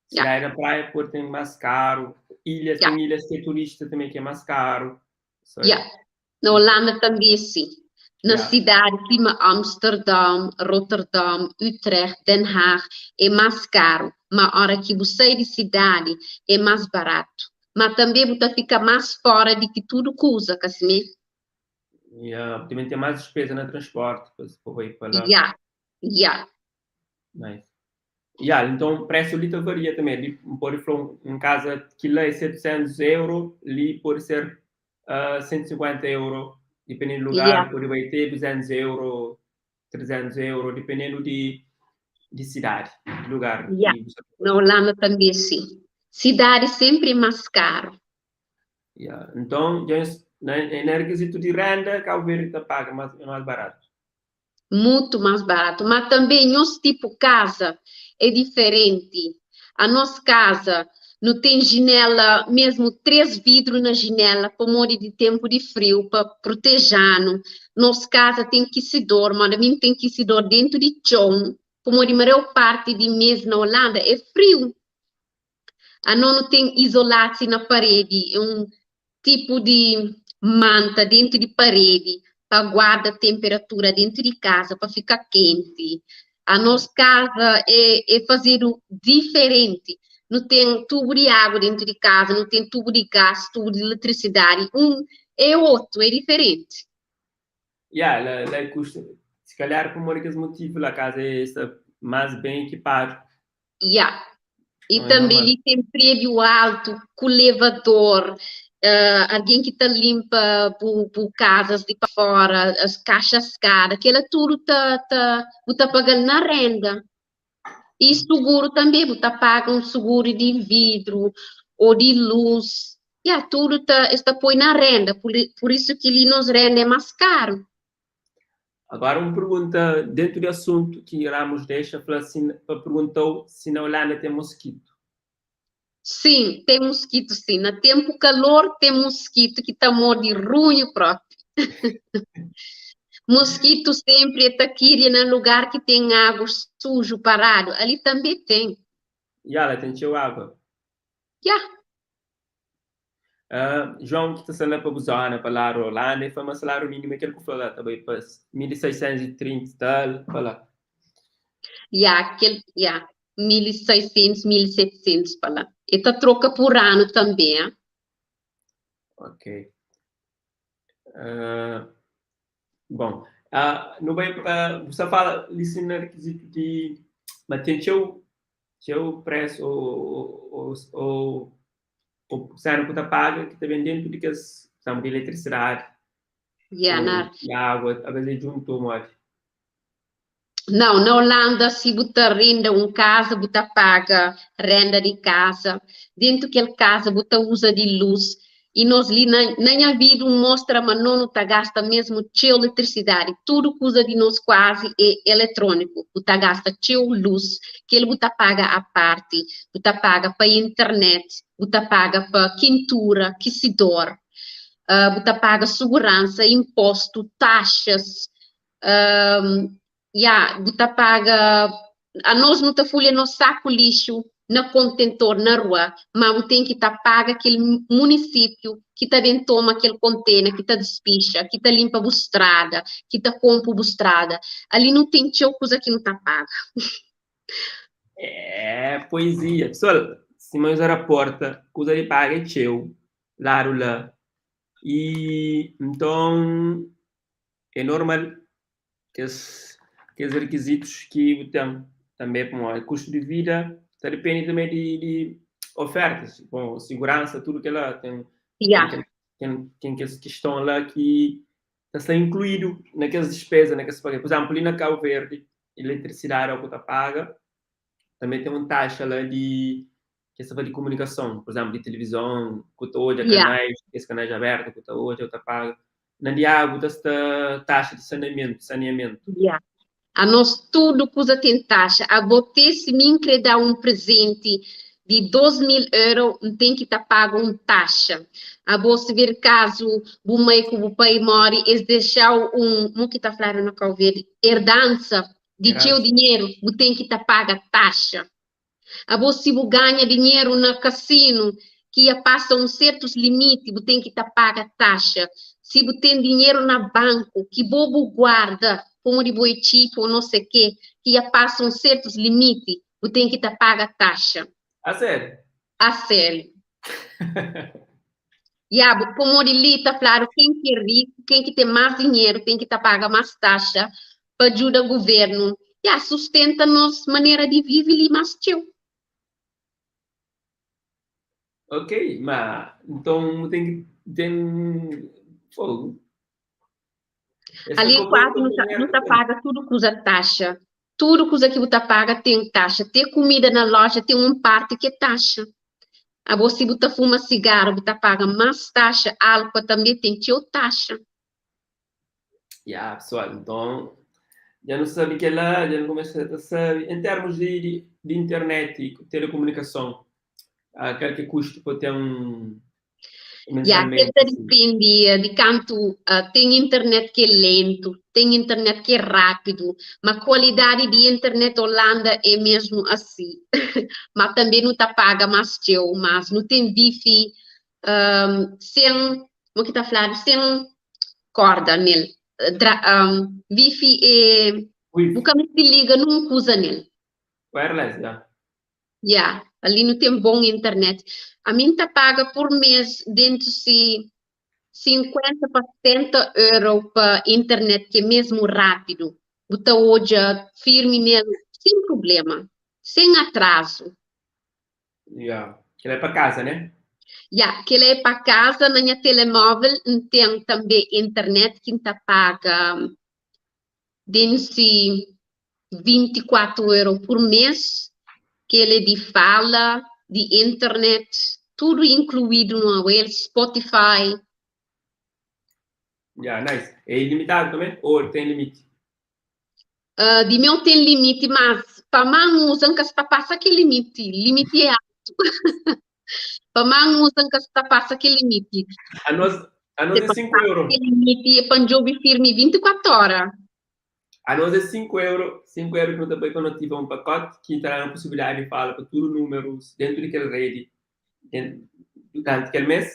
cidade da praia pode ter mais caro. Ilhas, Yeah. tem ilhas que é turista também que é mais caro. So, Yeah. Na Holanda também sim. Na Yeah. cidade, como Amsterdam, Rotterdam, Utrecht, Den Haag, é mais caro. Mas a hora que você sai de cidade, é mais barato. Mas também você fica mais fora de que tudo custa, assim. Yeah, também tem mais despesa no transporte, para se for ir para lá. Yeah. Yeah. Nice. Yeah, então, preço ali varia também. Ali, pode falar um casa que lá é 700 euros, ali pode ser uh, 150 euros, dependendo do lugar, Yeah. pode vai ter 200 euros, 300 euros, dependendo de, de cidade, de lugar. Yeah. que você- Na Holanda também sim. Cidade sempre é mais caro. Yeah. Então, já, na, na requisito de renda, Cabo Verde tá paga mais, é mais barato. Muito mais barato. Mas também, nosso tipo casa é diferente. A nossa casa não tem janela, mesmo três vidros na janela, por modo de tempo de frio, para proteger. Nossa casa tem aquecedor, mas também tem aquecedor dentro de chão. Como a maior parte de mês na Holanda é frio. Ano nu ten isolasi na paredi, é un tipu di manta dentu di paredi pa guarda temperatura dentu di kaza pa fika kenti. Anos kaza é, é fazedu diferenti. Nu ten tubu di agu dentu di kaza, nu ten tubu di gás, tubu di eletrisidadi, un é otu, é diferenti. Ya, la, la é kusta. Se calhar por kes motivu la kaza é sta más ben ekipadu. Ya. E Não é tanbê normal. li ten prédiu altu, ku levador, algen ki ta linpa bu, bu kazas di pa fora, as kaxa skada, kela tudu ta, ta, bu ta paga-l na renda. E suguru tanbê, bu ta paga un suguru di vidru ô di lus. Ya, tudu ta, es ta poi na renda, pur, pur isu ki li nos renda é más karu. Agora un pergunta dentu di asuntu ki Ramos dexa fla si pa pergunta-u si na Holanda ten moskitu. Sim, ten moskitu sim. Na tempu kalor ten moskitu ki ta morde runhu propi. Moskitu sempri e ta kiria na lugar ki ten agu suju paradu. Ali tanbe ten. Ya, la ten txeu agua. Ya. João ki ta sta la pa bu zona, pa ladu Holanda, e fla ma saláriu mínimu é kel ku fla la, ta bai pa 1630 tal, pa la. Ya, kel, ya, 1600, 1700 pa la. E ta troka pur anu tanbe, ha. Ok. Bon, nu bai pa, bu sta fala li sin na rikizitu di ma ten txeu, txeu presu o, o, o, o sena ku ta paga ki ta ben dentu di kes, por exemplo, di eletrisidadi Yeah, ou na di agua, abes é djuntu ou modi? Não, na Holanda, si bu ta renda un kaza, bu ta paga renda di kaza. Dentu kel kaza bu ta uza di lus. I nos li na, na nha vida un mostra ma no nu ta gasta mesmu txeu eletrisidadi. Tudu kuza di nos kuazi é eletroniku. Bu ta gasta txeu lus, kel bu ta paga a parti. Bu ta paga pa internet, bu ta paga pa kintura, kisidor, bu ta paga suguransa, impostu, taxas, ya, bu ta paga, anos nu ta fulha nos saku lixu na kontentor na rua, ma bu ten ki ta paga kel munisípiu ki ta ben toma kel kontena, ki ta dispixa, ki ta linpa bu strada, ki ta konpu bu strada. Ali nu ten txeu kuza ki nu ta paga. É poesia. Pessoal, sima nhos raporta, kuza di paga é txeu, ladu la. E nton é normal kes kes rekizitus ki bu ten tanbe pamodi kustu di vida ta dipende tanbe di di ofertas, bon, siguransa, tudu kela ten Ya. ten ten ten kes kiston la ki ta sta inkluidu na kes dispeza, na kes paga. Pur izénplu, li na Kabu Verdi, eletrisidadi ó ku ta paga, tanbe ten un taxa la di kes ta fla di komunikason, pur izénplu, di tilivizon, ku ta odja kanais, kes kanais abertu ku ta odja, ku ta paga. Na di agu ta sta taxa di saneamentu, saneamentu. Ya. Anos tudu kuza ten taxa. Abo te si mi N kre da un prezenti di 2000 euro, N ten ki ta paga un taxa. Abo si vir kazu bu mai ku bu pai mori, es dexau un, mo ki ta fladu na Kau Verdi, erdansa di txeu dinheru, bu ten ki ta paga taxa. Abo si bu ganha dinheru na kasinu ki ia pasa un sertus limiti, bu ten ki ta paga taxa. Si bu ten dinheru na banku ki bo bu guarda pamodi bo é txipi o no se ke, ki ia pasa un sertus limiti, bu ten ki ta paga taxa. A sériu? A sériu. Ya, bu pamodi li ta fladu ken ki é riku, ken ki ten más dinheru ten ki ta paga más taxa pa djuda guvernu, ya, sustenta nos manera di vive li más txeu. Ok, ma nton bu ten ki ten fogu. Es ta Ali kobra kuazi nu ta, nu ta paga tudu kuza taxa. Tudu kuza ki bu ta paga ten taxa. Te kumida na loja ten un parti ki é taxa. Abo si bu ta fuma sigaru bu ta paga más taxa, álkua tanbe ten txeu taxa. Ya, pesoal, nton dja nu sabe kel-la, dja nu kumesa ta sabe. En termus di, di, di internet i telekomunikason, kal ki é kustu pa ten? Ya, kel Mensalmente, ta si. dipende di kantu ten internet ki é lentu, ten internet ki é rápidu, ma kualidadi di internet Holanda é mesmu asi. Ma tanbe nu ta paga más txeu, mas nu ten wifi sen, mo ki ta fladu, sen korda nel. Dra, wifi é, bu Wifi, ka meste liga nun kuza nel. wireless, ya. Ya, ali nu ten bon internet. Ami N ta paga pur mês dentu si 50 pa 70 euro pa internet ki é mesmu rápidu. Bu ta odja firmi nel sen prublema, sen atrazu. Ya, kel-la é pa kaza, né? Ya, kel-la é pa kaza. Na nha telemóvel N ten tanbê internet ki N ta paga dentu si 24 euro pur mês, kel é di fala, di internet, tudu inkluídu no el, Spotify. Ya, nice. É ilimitadu tanbê ô ten limiti? Uh, di meu ten limiti, mas pa man uza N ka sta pasa ki limiti. Limiti é altu. Pa man uza N ka sta pasa ki limiti. Anos, anos é 5 euro. Ki limiti é pa N djobe firmi 24 ora. Anos é 5 euro, 5 euro ki nu ta bai pa nu ativa un pakoti ki ta da-nu posibilidadi di fala pa tudu númerus dentu di kel redi duranti kel mes.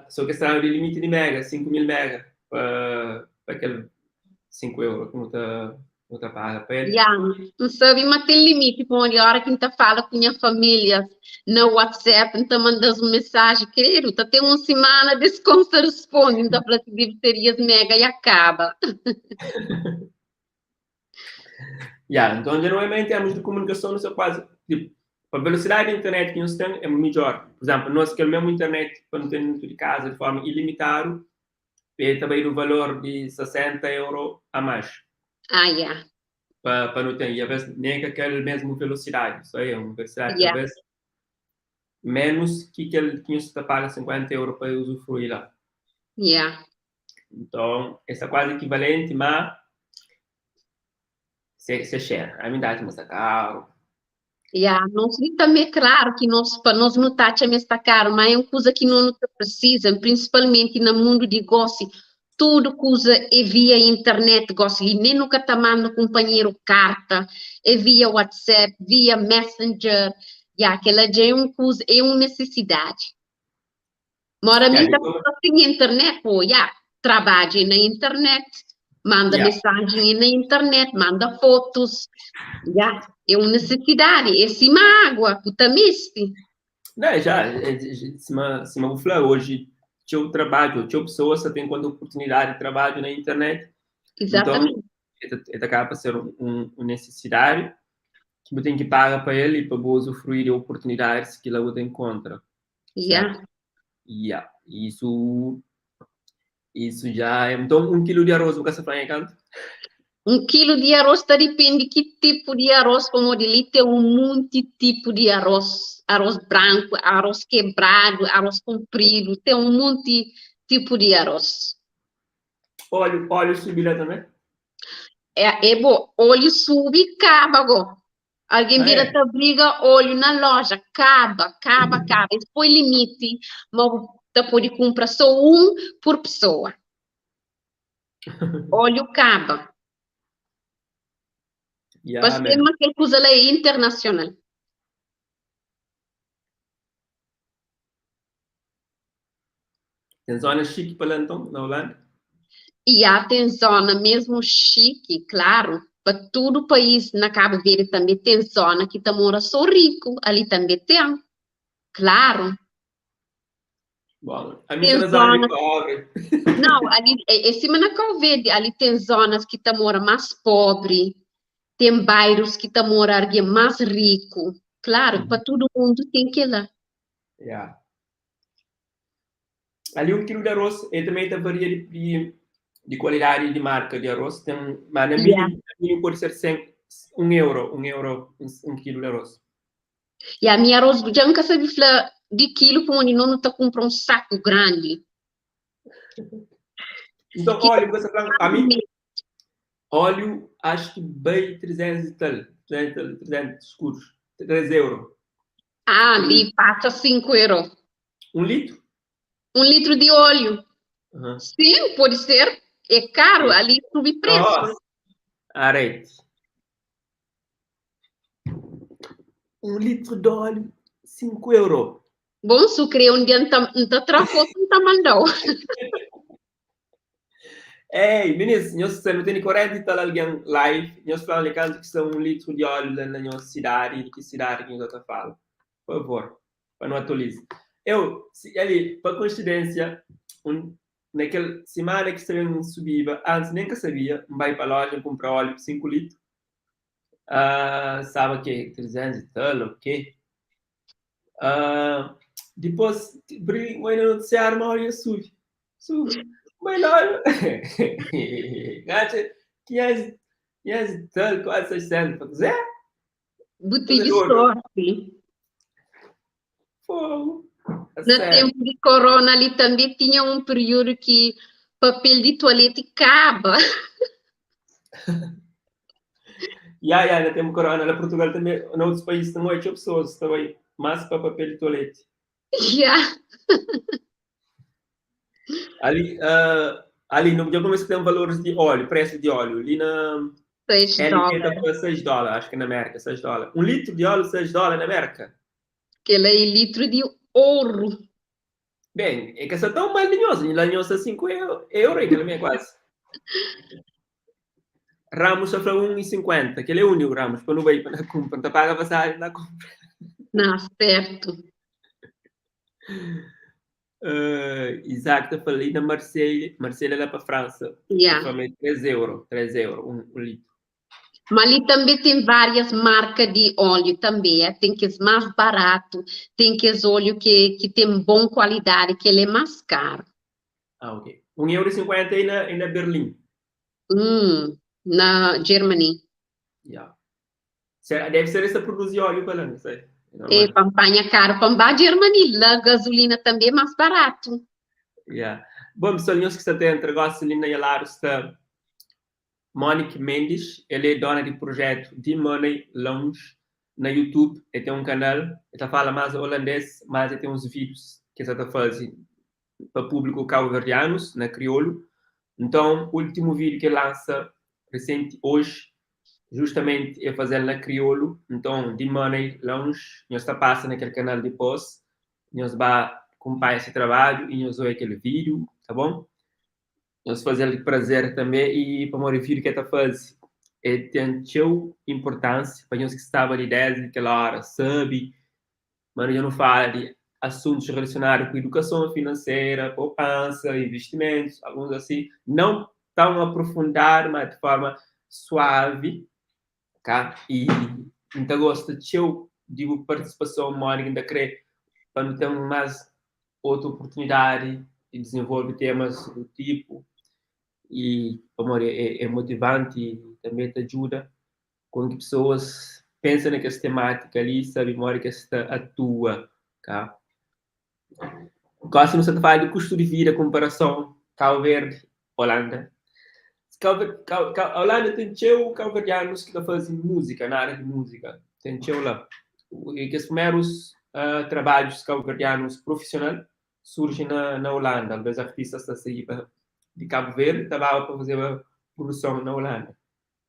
So ki es ta da-nu di limiti di mega, 5000 mega pa pa kel 5 euro ki nu ta nu ta paga pa el. Ya, N sabe ma ten limiti pamodi ora ki N ta fala ku nha família na WhatsApp N ta manda-s un mensaji, kredu, ta ten un simana des konsa responde, N ta fla si debe ser es mega ya kaba. Ya, nton dja nu é ma en termus di komunikason nu sta kuazi, tipo, pa velosidadi di internet ki nhos ten é midjor. Pur izénplu, nos kel mésmu internet pa nu ten dentu di kaza di forma ilimitadu, el ta bai di un valor di 60 euro a más. Ah, ya. Pa, pa nu ten, i aves nen ka kel mésmu velosidadi, só é un velosidadi Ya. talvez ménus ki kel ki nhos ta paga 50 euro pa usufrui la. Ya. Nton, es sta kuazi ekivalenti, má se, se xera. Ami N ta atxa ma sta karu. Ya, nos li tanbe, klaru ki nos, pa nos nu ta atxa ma es sta karu, má é un kuza ki no nu ta presiza, prinsipalmenti na mundu di gósi, tudu kuza é via internet gósi li, nen nu ka ta manda kunpanheru karta, é via WhatsApp, via Messenger, ya, kel-la dja é un kuza, é un nesesidadi. Mora mi Ya, ta di fla sin internet, pô, ya, trabadja é na internet, manda Ya. mensajen é na internet, manda fotus, ya, é un nesesidadi, é sima água, bu ta meste. Não, já, é, sima, sima bu fla, hoje txeu trabadju, txeu pessoas ta ten konta oportunidadi di trabadju na internet. Exatamente. Então, e ta, e ta kaba pa ser un, un, un nesesidadi ki bu ten ki paga pa el i pa bu usufruir di oportunidadis ki la bu ta enkontra. Ya. Ya, isso, isso já é. Então, un kilu di arroz bu ka sa fla é kantu? Un kilu di arroz ta dipende ki tipu di arroz, pamodi li ten un monti tipu di arroz, arroz branku, arroz kebradu, arroz kunpridu, ten un monti tipu di arroz. Óleo, óleo subi la tanbê? É, é bo, óleo subi, kaba go. Algen Ah, bira é? ta briga óleo na loja, kaba, kaba, kaba. Es poi limiti ma bu ta pode kunpra só un pur pesoa. Óleo kaba. Ya, Pa ser man. ma kel kuza la é internasional. Ten zona xiki pa la nton, na Holanda? Ya, ten zona mesmu xiki, klaru. Pa tudu país, na Kabu Verdi tanbe ten zona ki ta mora so riku, ali tanbe ten, klaru. Bom, ami Ten sta na zona di zona pobri. Nau, ali é, é sima na Kau Verdi, ali ten zonas ki ta mora más pobri, ten bairus ki ta mora argen más riku. Klaru, pa tudu mundu ten kela. Ya. Ali un kilu di arroz, el também ta varia di, di, di kualidadi di marka di arroz. Ten, ma na Ya. mínimo, na mínimo pode ser 100, 1 euro, 1 euro, un, un kilu di arroz. Ya, mi arroz dja N ka sabe fla di kilu pamodi no nu ta kunpra un saku grandi. Nton, Ki óleo, bu ka sta fla, ami, óleo, acho ki bai 300 e tal, 300 e tal, 300 escudos, 3 euro. Ah, li pasa 5 euro. Un litro? Un litru di óleo. Sim, pode ser. É caro, ali subi preço. Nossa. Alright. Un litru di óleo, 5 euro. Bom, se kre un dia N ta, N ta tra foto N ta manda-u. Ei, minis, nhos sta, nu tene 40 i tal algen live, nhos fla-m li kantu ki sta un litru di óliu la na nhos sidadi i di ki sidadi ki nhos ta fala. Favor, pa nu atualiza. Eu, si, ali, pa koinsidênsia, un, na kel simana ki sta ben subiba, antis nen ka sabia, N bai pa loja, N kunpra óliu 5 litru, ah, staba ke, 300 i tal, o ke. Ah, dipôs, bri, oi na notisiáriu ma óliu ia subi. Subi. Bai loja. N atxa 500, 500 i tal, kuazi 600. Fla, kuzê? Bu tive sorti. Fogo. A Na sério. tempu di korona li tanbê tinha un períodu ki papel di tualeti kaba. Ya, ya, na tempu korona la Portugal tanbê, na otus país ta odja txeu pesoas ta bai más pa papel di tualeti. Ya. Ali, uh, ali no dja kumesa ten valores di óleo, preço di óleo. Li na 6 LP ta dólar. fla 6 dólar, acho que na América, 6 dólar. Un litro di óleo, 6 dólar na América. Kel-la é litru di oru. Ben, é ka sta tão mal di nhos, la nhos sta 5 euro, e kel-la mi é quase. Ramos ta fla 1,50. Kel é único, Ramos, pa nu bai pa na kumpra. N ta paga pasagem na kumpra. Na, certo. Uh, Isaac ta fla li na Marselha, Marselha lá pa França. Yeah. Ta fla ma é 3 euro, 3 euro, un litro. Mas li tanbê ten várias marka di óliu tanbê, eh. Ten kes más baratu, ten kes óliu ki ki ten bon kualidadi, kel é más karu. Ah, ok. 1 euro e 50 é na, é na Berlim. Na Germany. Yeah. Será, deve ser essa produzir óleo para lá, não sei. É normal. É, pa panha karu pa ba Germany, la gasolina tanbê é más baratu. Yeah. Bom, pessoal, nhos ki sta ta entra gosi li na nha ladu sta Monique Mendes, el é dona di projetu The Money Lounge na YouTube, el ten un kanal, el ta fala más holandês, mas el ten uns vídeos ki el sa ta faze pa públiku kauverdianus na kriolu. Nton, últimu vídeo ki el lansa resenti oji, justamenti el faze-l na kriolu. Nton, The Money Lounge, nhos ta pasa na kel kanal dipôs, nhos ba kunpanha se trabadju i nhos oia kel vídeo, ta bon? Nhos faze-l di prazer tanbê i pamodi vídeo ki el ta faze el ten txeu inpurtánsia pa nhos ki staba li désdi kel óra sabe ma dja nu fala di asuntus relasionadu ku idukason finansera, poupansa, investimentus, alguns asi, não tão aprofundadu, ma di forma suavi, ka? I N ta gosta txeu di bu partisipason, modi ki N ta kre pa nu ten más otu oportunidadi di dizenvolve temas du tipu i pamodi é motivanti i tanbe ta djuda kon ki pesoas pensa na kes temátika li sabe modi ki es ta atua, ka? Gosi nu sta ta fala di kustu di vida konparason Cabo Verde, Holanda. Cabo, Cabo, Holanda ten txeu kabuverdianus ki ta faze múzika, na ária di múzika, ten txeu la. I kes primerus uh, trabadjus kabuverdianus profisional surji na, na Holanda. Alvês artistas ta saíba di Cabo Verde ta baba pa fazeba produson na Holanda.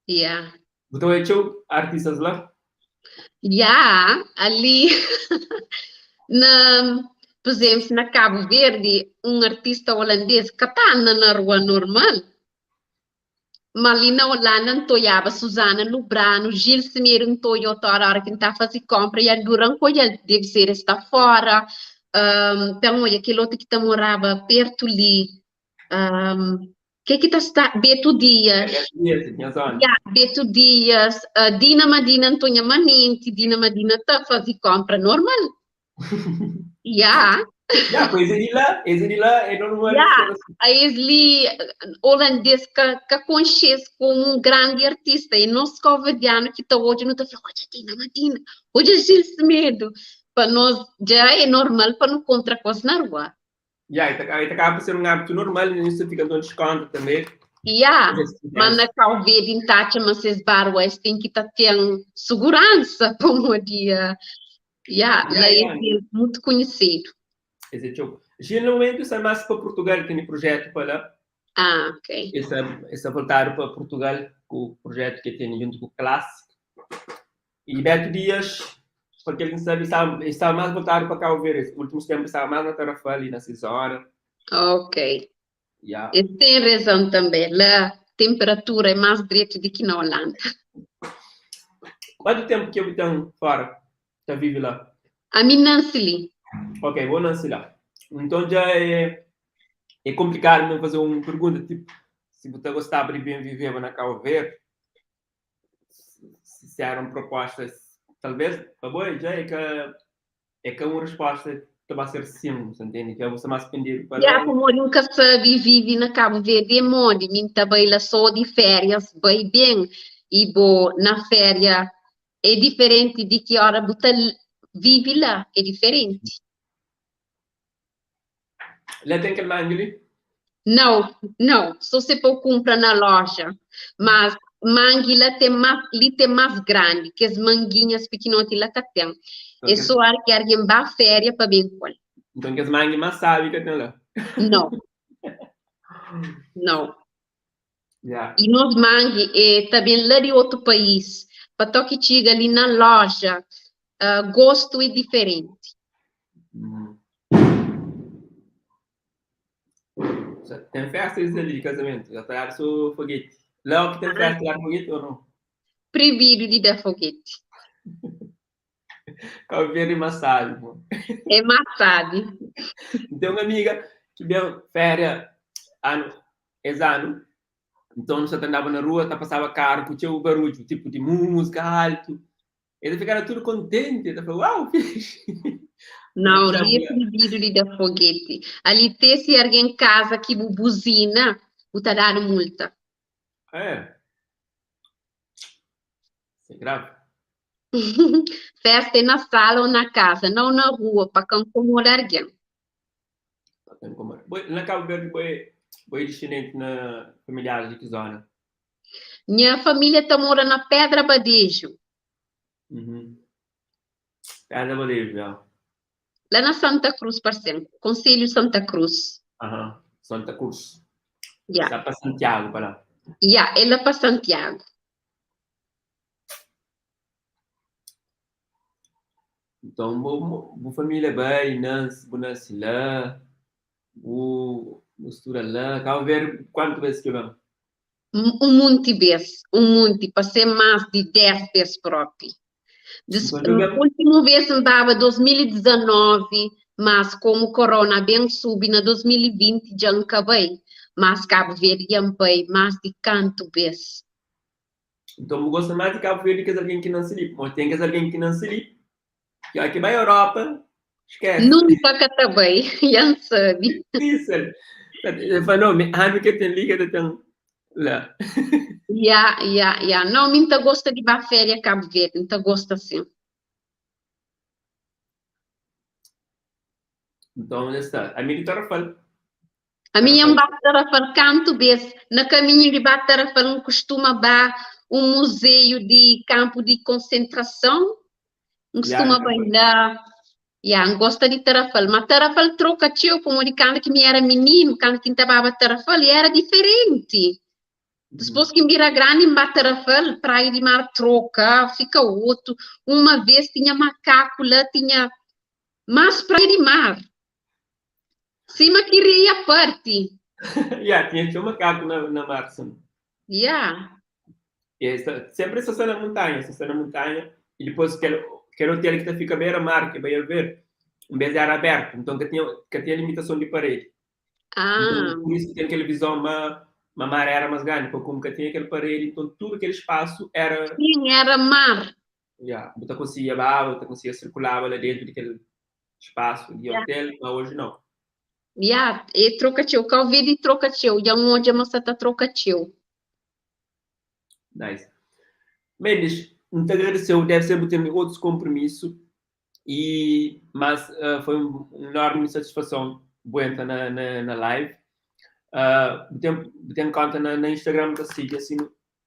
Yeah. Bu ta odja txeu artistas la? Ya, ali na, por exemplo, na Cabo Verde, un artista holandês ka ta anda na rua normal, ma li na Holanda N ta odjaba Suzana Lubrano, Gil Semedo N ta odja otu ora, ora ki N ta faze konpra y andura N ka odja-l, debe ser es sta fora, ta N odja kel otu ki ta moraba pertu li, Ke ki ta sta Beto Dias. Ya, Beto Dias, uh, Dina Madina Antonia Manenti, Dina Madina ta faze compra normal. Ya. Ya, pois é de lá, é de lá, é normal. Ya, a es li holandês ka, ka conxes como um grande artista e nós cabo-verdiano que ta odja no ta fla, odja Dina Madina, odja Gil Semedo. Pa nós já é normal pa nu contra com na rua. Ya, e ta, e ta kaba pa ser un hábitu normal i nu ta fika ta deskonta tanbe. Ya, ma na Kau Verdi N ta atxa ma ses barua es ten ki ta ten suguransa pamodi ya, la es é mutu konhisidu. Es é txeu. Gil na momentu sta más pa Portugal, tene projetu pa la. Ah, ok. El sta, el sta voltadu pa Portugal ku projetu ki el tene djuntu ku Classic. E Beto Dias, pa kel ki N sabe, staba, el staba más voltadu pa Cabo Verde. Últimus ténpu el staba más na Tarrafal e na se zona. Ok. Ya. Es ten rezon tanbe. La temperatura é más dretu di ki na Holanda. Kuantu ténpu ki bu ten fora ta vive la? Ami nansi li. Ok, bo nansi la. Nton dja é é konplikadu mi faze un pergunta tipo si bu ta gostaba di ben viveba na Cabo Verde, si era un proposta, talvez pa bo dja é ka é ka un resposta ki ta ba ser sin, sa ntende? Dja bu sta más pendidu pa Ya, la. pamodi N ka sabe vive na Cabo Verde é modi, mi N ta bai la só di férias, bai ben i bo na féria é diferenti di ki ora bu ta vive la, é diferenti. La ten kel mangi li? Nau, nau, so se pa bu kunpra na loja. Mas mangi la ten mas, li ten mas grandi, kes manginhas pikinoti la ka ten. Nton É kes, so ora ki argen ba feria pa ben ku el. nton kes mangi mas sabi ka ten la. Nau, nau. Ya. I nos mangi e ta ben la di otu país, pa toki txiga li na loja, ah, gostu é diferenti. Hum. Já ten festa es ali di kazamentu, já ta dadu so fogueti. La o ki ten festa dadu fogueti ou não? Proibidu di da fogueti. Cabo Verde é mais sábi, pô. É más sábi. N ten un amiga ki ben féria anu, es anu, nton nu sa ta andaba na rua, ta pasaba karu ku txeu barudju, tipu di múzika altu. El ta fikaba tudu kontenti, el ta fla, uau, fixi! Nau, li é proibidu di da fogeti. Ali te si argen kaza ki bu buzina, bu ta dadu multa. É. Isso é grave. Festa é na sala ou na casa, não na rua, pa ka incomoda argen. Pa ka incomoda. Bo, na Cabo Verde, bo é, bo é descendente na familiares di ki zona? Nha família ta mora na Pedra Badejo. Uhum. Pedra Badejo, já. La na Santa Cruz, parse-m. Conselho Santa Cruz. Aham, Santa Cruz. Ya. Sta pa Santiago pa la. Ya, é la pa Santiago. Nton, bu, bu família bai, nansi, bu nasi la, bu, bu studa la. Cabo Verde, kuantu bes ki ben? Un munti bes, un munti, pa ser más di 10 bes propi. Des, últimu bes N baba 2019, mas komu korona ben subi na 2020 dja N ka bai. Mas Cabo Verde dja N bai más di kantu bes. Nton bu gosta más di Cabo Verde di kes algen ki nanse li? Pamodi ten kes algen ki nanse li ki óra ki bai Europa, skese. Nunka ka ta bai, dja N sabe. Difísil. El fla, no, mi anu ke ten li ka ta ten la. Ya, ya, ya. No, mi N ta gosta di ba féria Cabo Verde, N ta gosta sin. Nton, dja sta. Ami di Tarrafal. Ami N ba Tarrafal kantu bes. Na kaminhu di ba Tarrafal N kustuma ba un muzeiu di kanpu di konsentrason. N kustuma bai la. Ya, N gosta di Tarrafal. Ma Tarrafal troka txeu pamodi kantu ki mi era mininu, kantu ki N ta baba Tarrafal, era diferenti. Dispôs ki N bira grandi, N ba Tarrafal, praia di mar troka, fika otu. Uma vez tinha makaku la, tinha más praia di mar. Sima ki ria parti. Ya, tinha txeu makaku na, na mar, sin. Ya. E sta, sempre sta sta na montanha, sta sta na montanha, e depois kel, kel hotel ki ta fika bera mar, ki Baía Verde, un bes era abertu, nton ka tinha, ka tinha limitason di paredi. Ah. Nton, pur isu ki ten kel vizon ma, ma mar era mas grandi, pa komu ka tinha kel paredi, nton tudu kel spasu era. Sim, era mar. Ya, bu ta konsigia baba, bu ta konsigia sirkulaba la dentu di kel spasu di hotel, ma oji nau. Ya, e troka txeu. Kau Verde troka txeu. Dja N odja ma sa ta troka txeu. Nice. Mendes, N ta agradeseu, deve ser bu ten otus konpromisu, e mas uh, foi un, un enorme satisfason bu entra na, na, na live. Uh, bu ten, bu ten konta na, na Instagram ta sigi, assim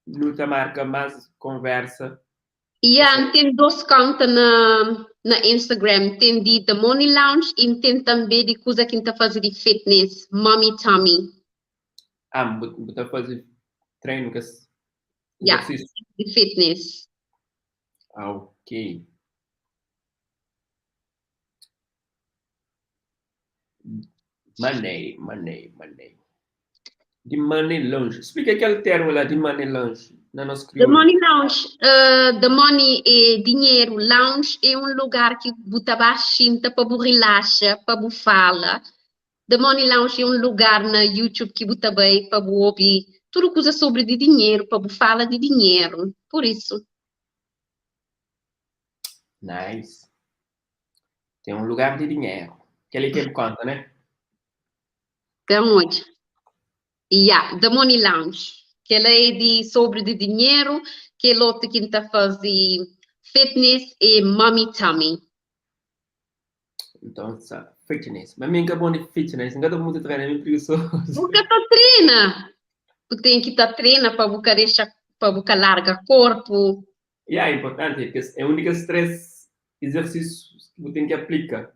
nu ta marka más konversa. Ya, N ten dos konta na. Na Instagram ten di The Money Lounge i N ten tanbe di kuza ki N ta faze di fitness, Mommy Tummy. Ah, bu, bu ta faze treinu kes Yeah, exercício? di fitness. Ah, ok. Money, money, money. Di money lounge. Splika kel termu la di money lounge na nos The kriolu. Money Lounge, uh, The Money é dinheru, Lounge é un lugar ki bu ta ba xinta pa bu rilaxa, pa bu fala. The Money Lounge é un lugar na YouTube ki bu ta bai pa bu obi tudu kuza sobri di dinheru, pa bu fala di dinheru. Pur isu. Nice. Ten un lugar di dinheru. Kel-li ki bu konta, né? Ten odja. Ya, The Money Lounge. Kel-la é di sobri di dinheru, kel otu ki N ta faze fitness é Mommy Tummy. Nton, sa fitness. Ma mi N ka bon di fitness, N ka ta mutu trena, mi preguisoso. Bu ka ta trena? Bu ten ki ta trena pa bu ka dexa, pa bu ka larga korpu. Ya, é importanti, porque é un di kes 3 izersísius ki bu ten ki aplika.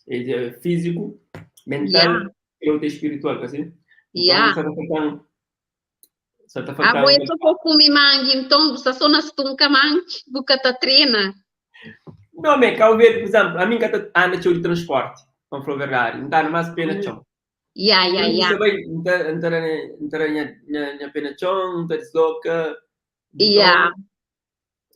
É físiku, mental Ya. e otu é spiritual, ka si? Nton, Ya. sa ta faltan, sa ta Ah, faltan bo é so pa kume mangi, nton bu sta so na stunka mangi, bu ka ta trena. Não, me, Cabo Verde, por exemplo, a mim ka ta anda txeu di transporte, pa N fla verdade, N ta anda más pé na txon. Ya, ya, N ya. ta bai, N ta, N ta da N ta da nha, nha, nha pé na txon, N ta disloka. Nton, Ya.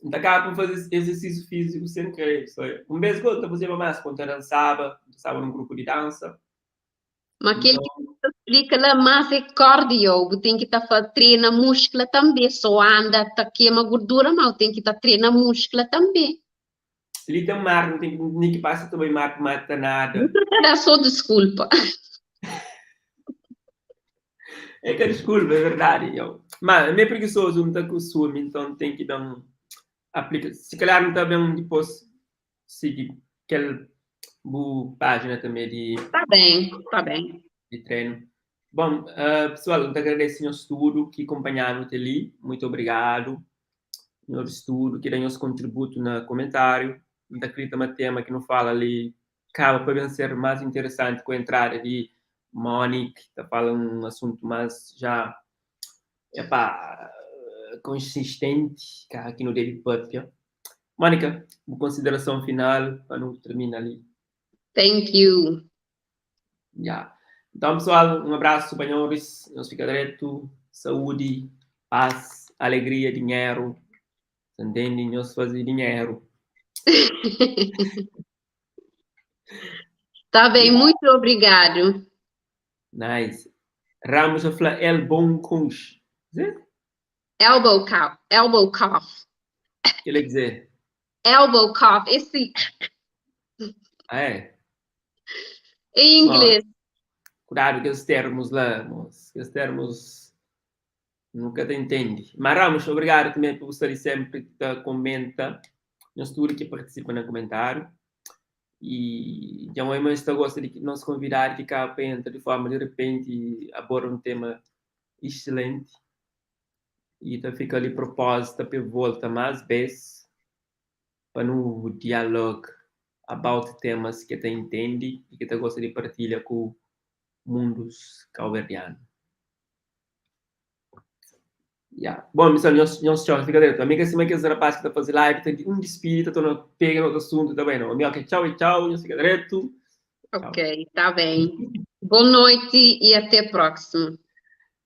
N ta kaba pa N faze exersísiu físiku sen kre. So, un bes go N ta fazeba más, ku N ta dansaba, N ta staba nun grupu di dansa. Ma kel ki Nton, ta splika la más é cardio, bu ten ki ta fa trena muskla tanbe, so anda ta kema gordura, ma bu ten ki ta trena muskla tanbe. Li ten mar, nu ten ki, ni ki pasa ta bai mar pa mata nada. Bu sa ta da so diskulpa. É ka diskulpa, é verdadi. Yo. Ma mi é preguisozu, N ta kusumi, nton N ten ki ben aplika. Si kalhar N ta ben dipôs sigi kel bu pájina tanbe di. Ta ben, ta ben. Di trenu. Bon, pesoal, N ta agradese nhos tudu ki kunpanha-nu te li. Muitu obrigadu. Nhos tudu ki da nhos kontributu na komentáriu. N ta kridita ma tema ki nu fala li kaba pa ben ser más interesanti ku entrada di Monique ta fala un asuntu más já epá konsistenti ka ki nu debe papia. Mónica, bu konsiderason final pa nu termina li. Thank you. Ya. Nton pesoal, un abrasu pa nhores, nhos fika dretu, saúdi, pas, alegria, dinheru, sa ntende? Nhos faze dinheru. Tá bem, muito obrigado. Nice. Ramos a fla el bom conch. Zé? Elbow cough, elbow cough. Kel dizer? Elbow cough, esse. Ah, é? Em inglês. Cuidado com esses termos lá, moço. Esses termos nunca te entende. Mas Ramos, obrigado também por estar ali sempre que comenta. Nós tudo que participa no comentário. E já mãe está gosta de nos convidar que cá entra de forma de repente e aborda um tema excelente. E tá fica ali propósito para volta mais vezes pa nu dialoga about temas ki ta intende e ki ta gosta di partilha ku mundus kauberdianu. Yeah. Bom, pessoal, nhos, nhos txau, fika dretu. Ami ka sima kes rapaz ki ta faze live, ta di un dispidi, ta torna pega na outro assunto, ta bem, não. Ami, ok, tchau e tchau, nhos fika dretu. Ok, tá bem. Boa noite e até a próxima.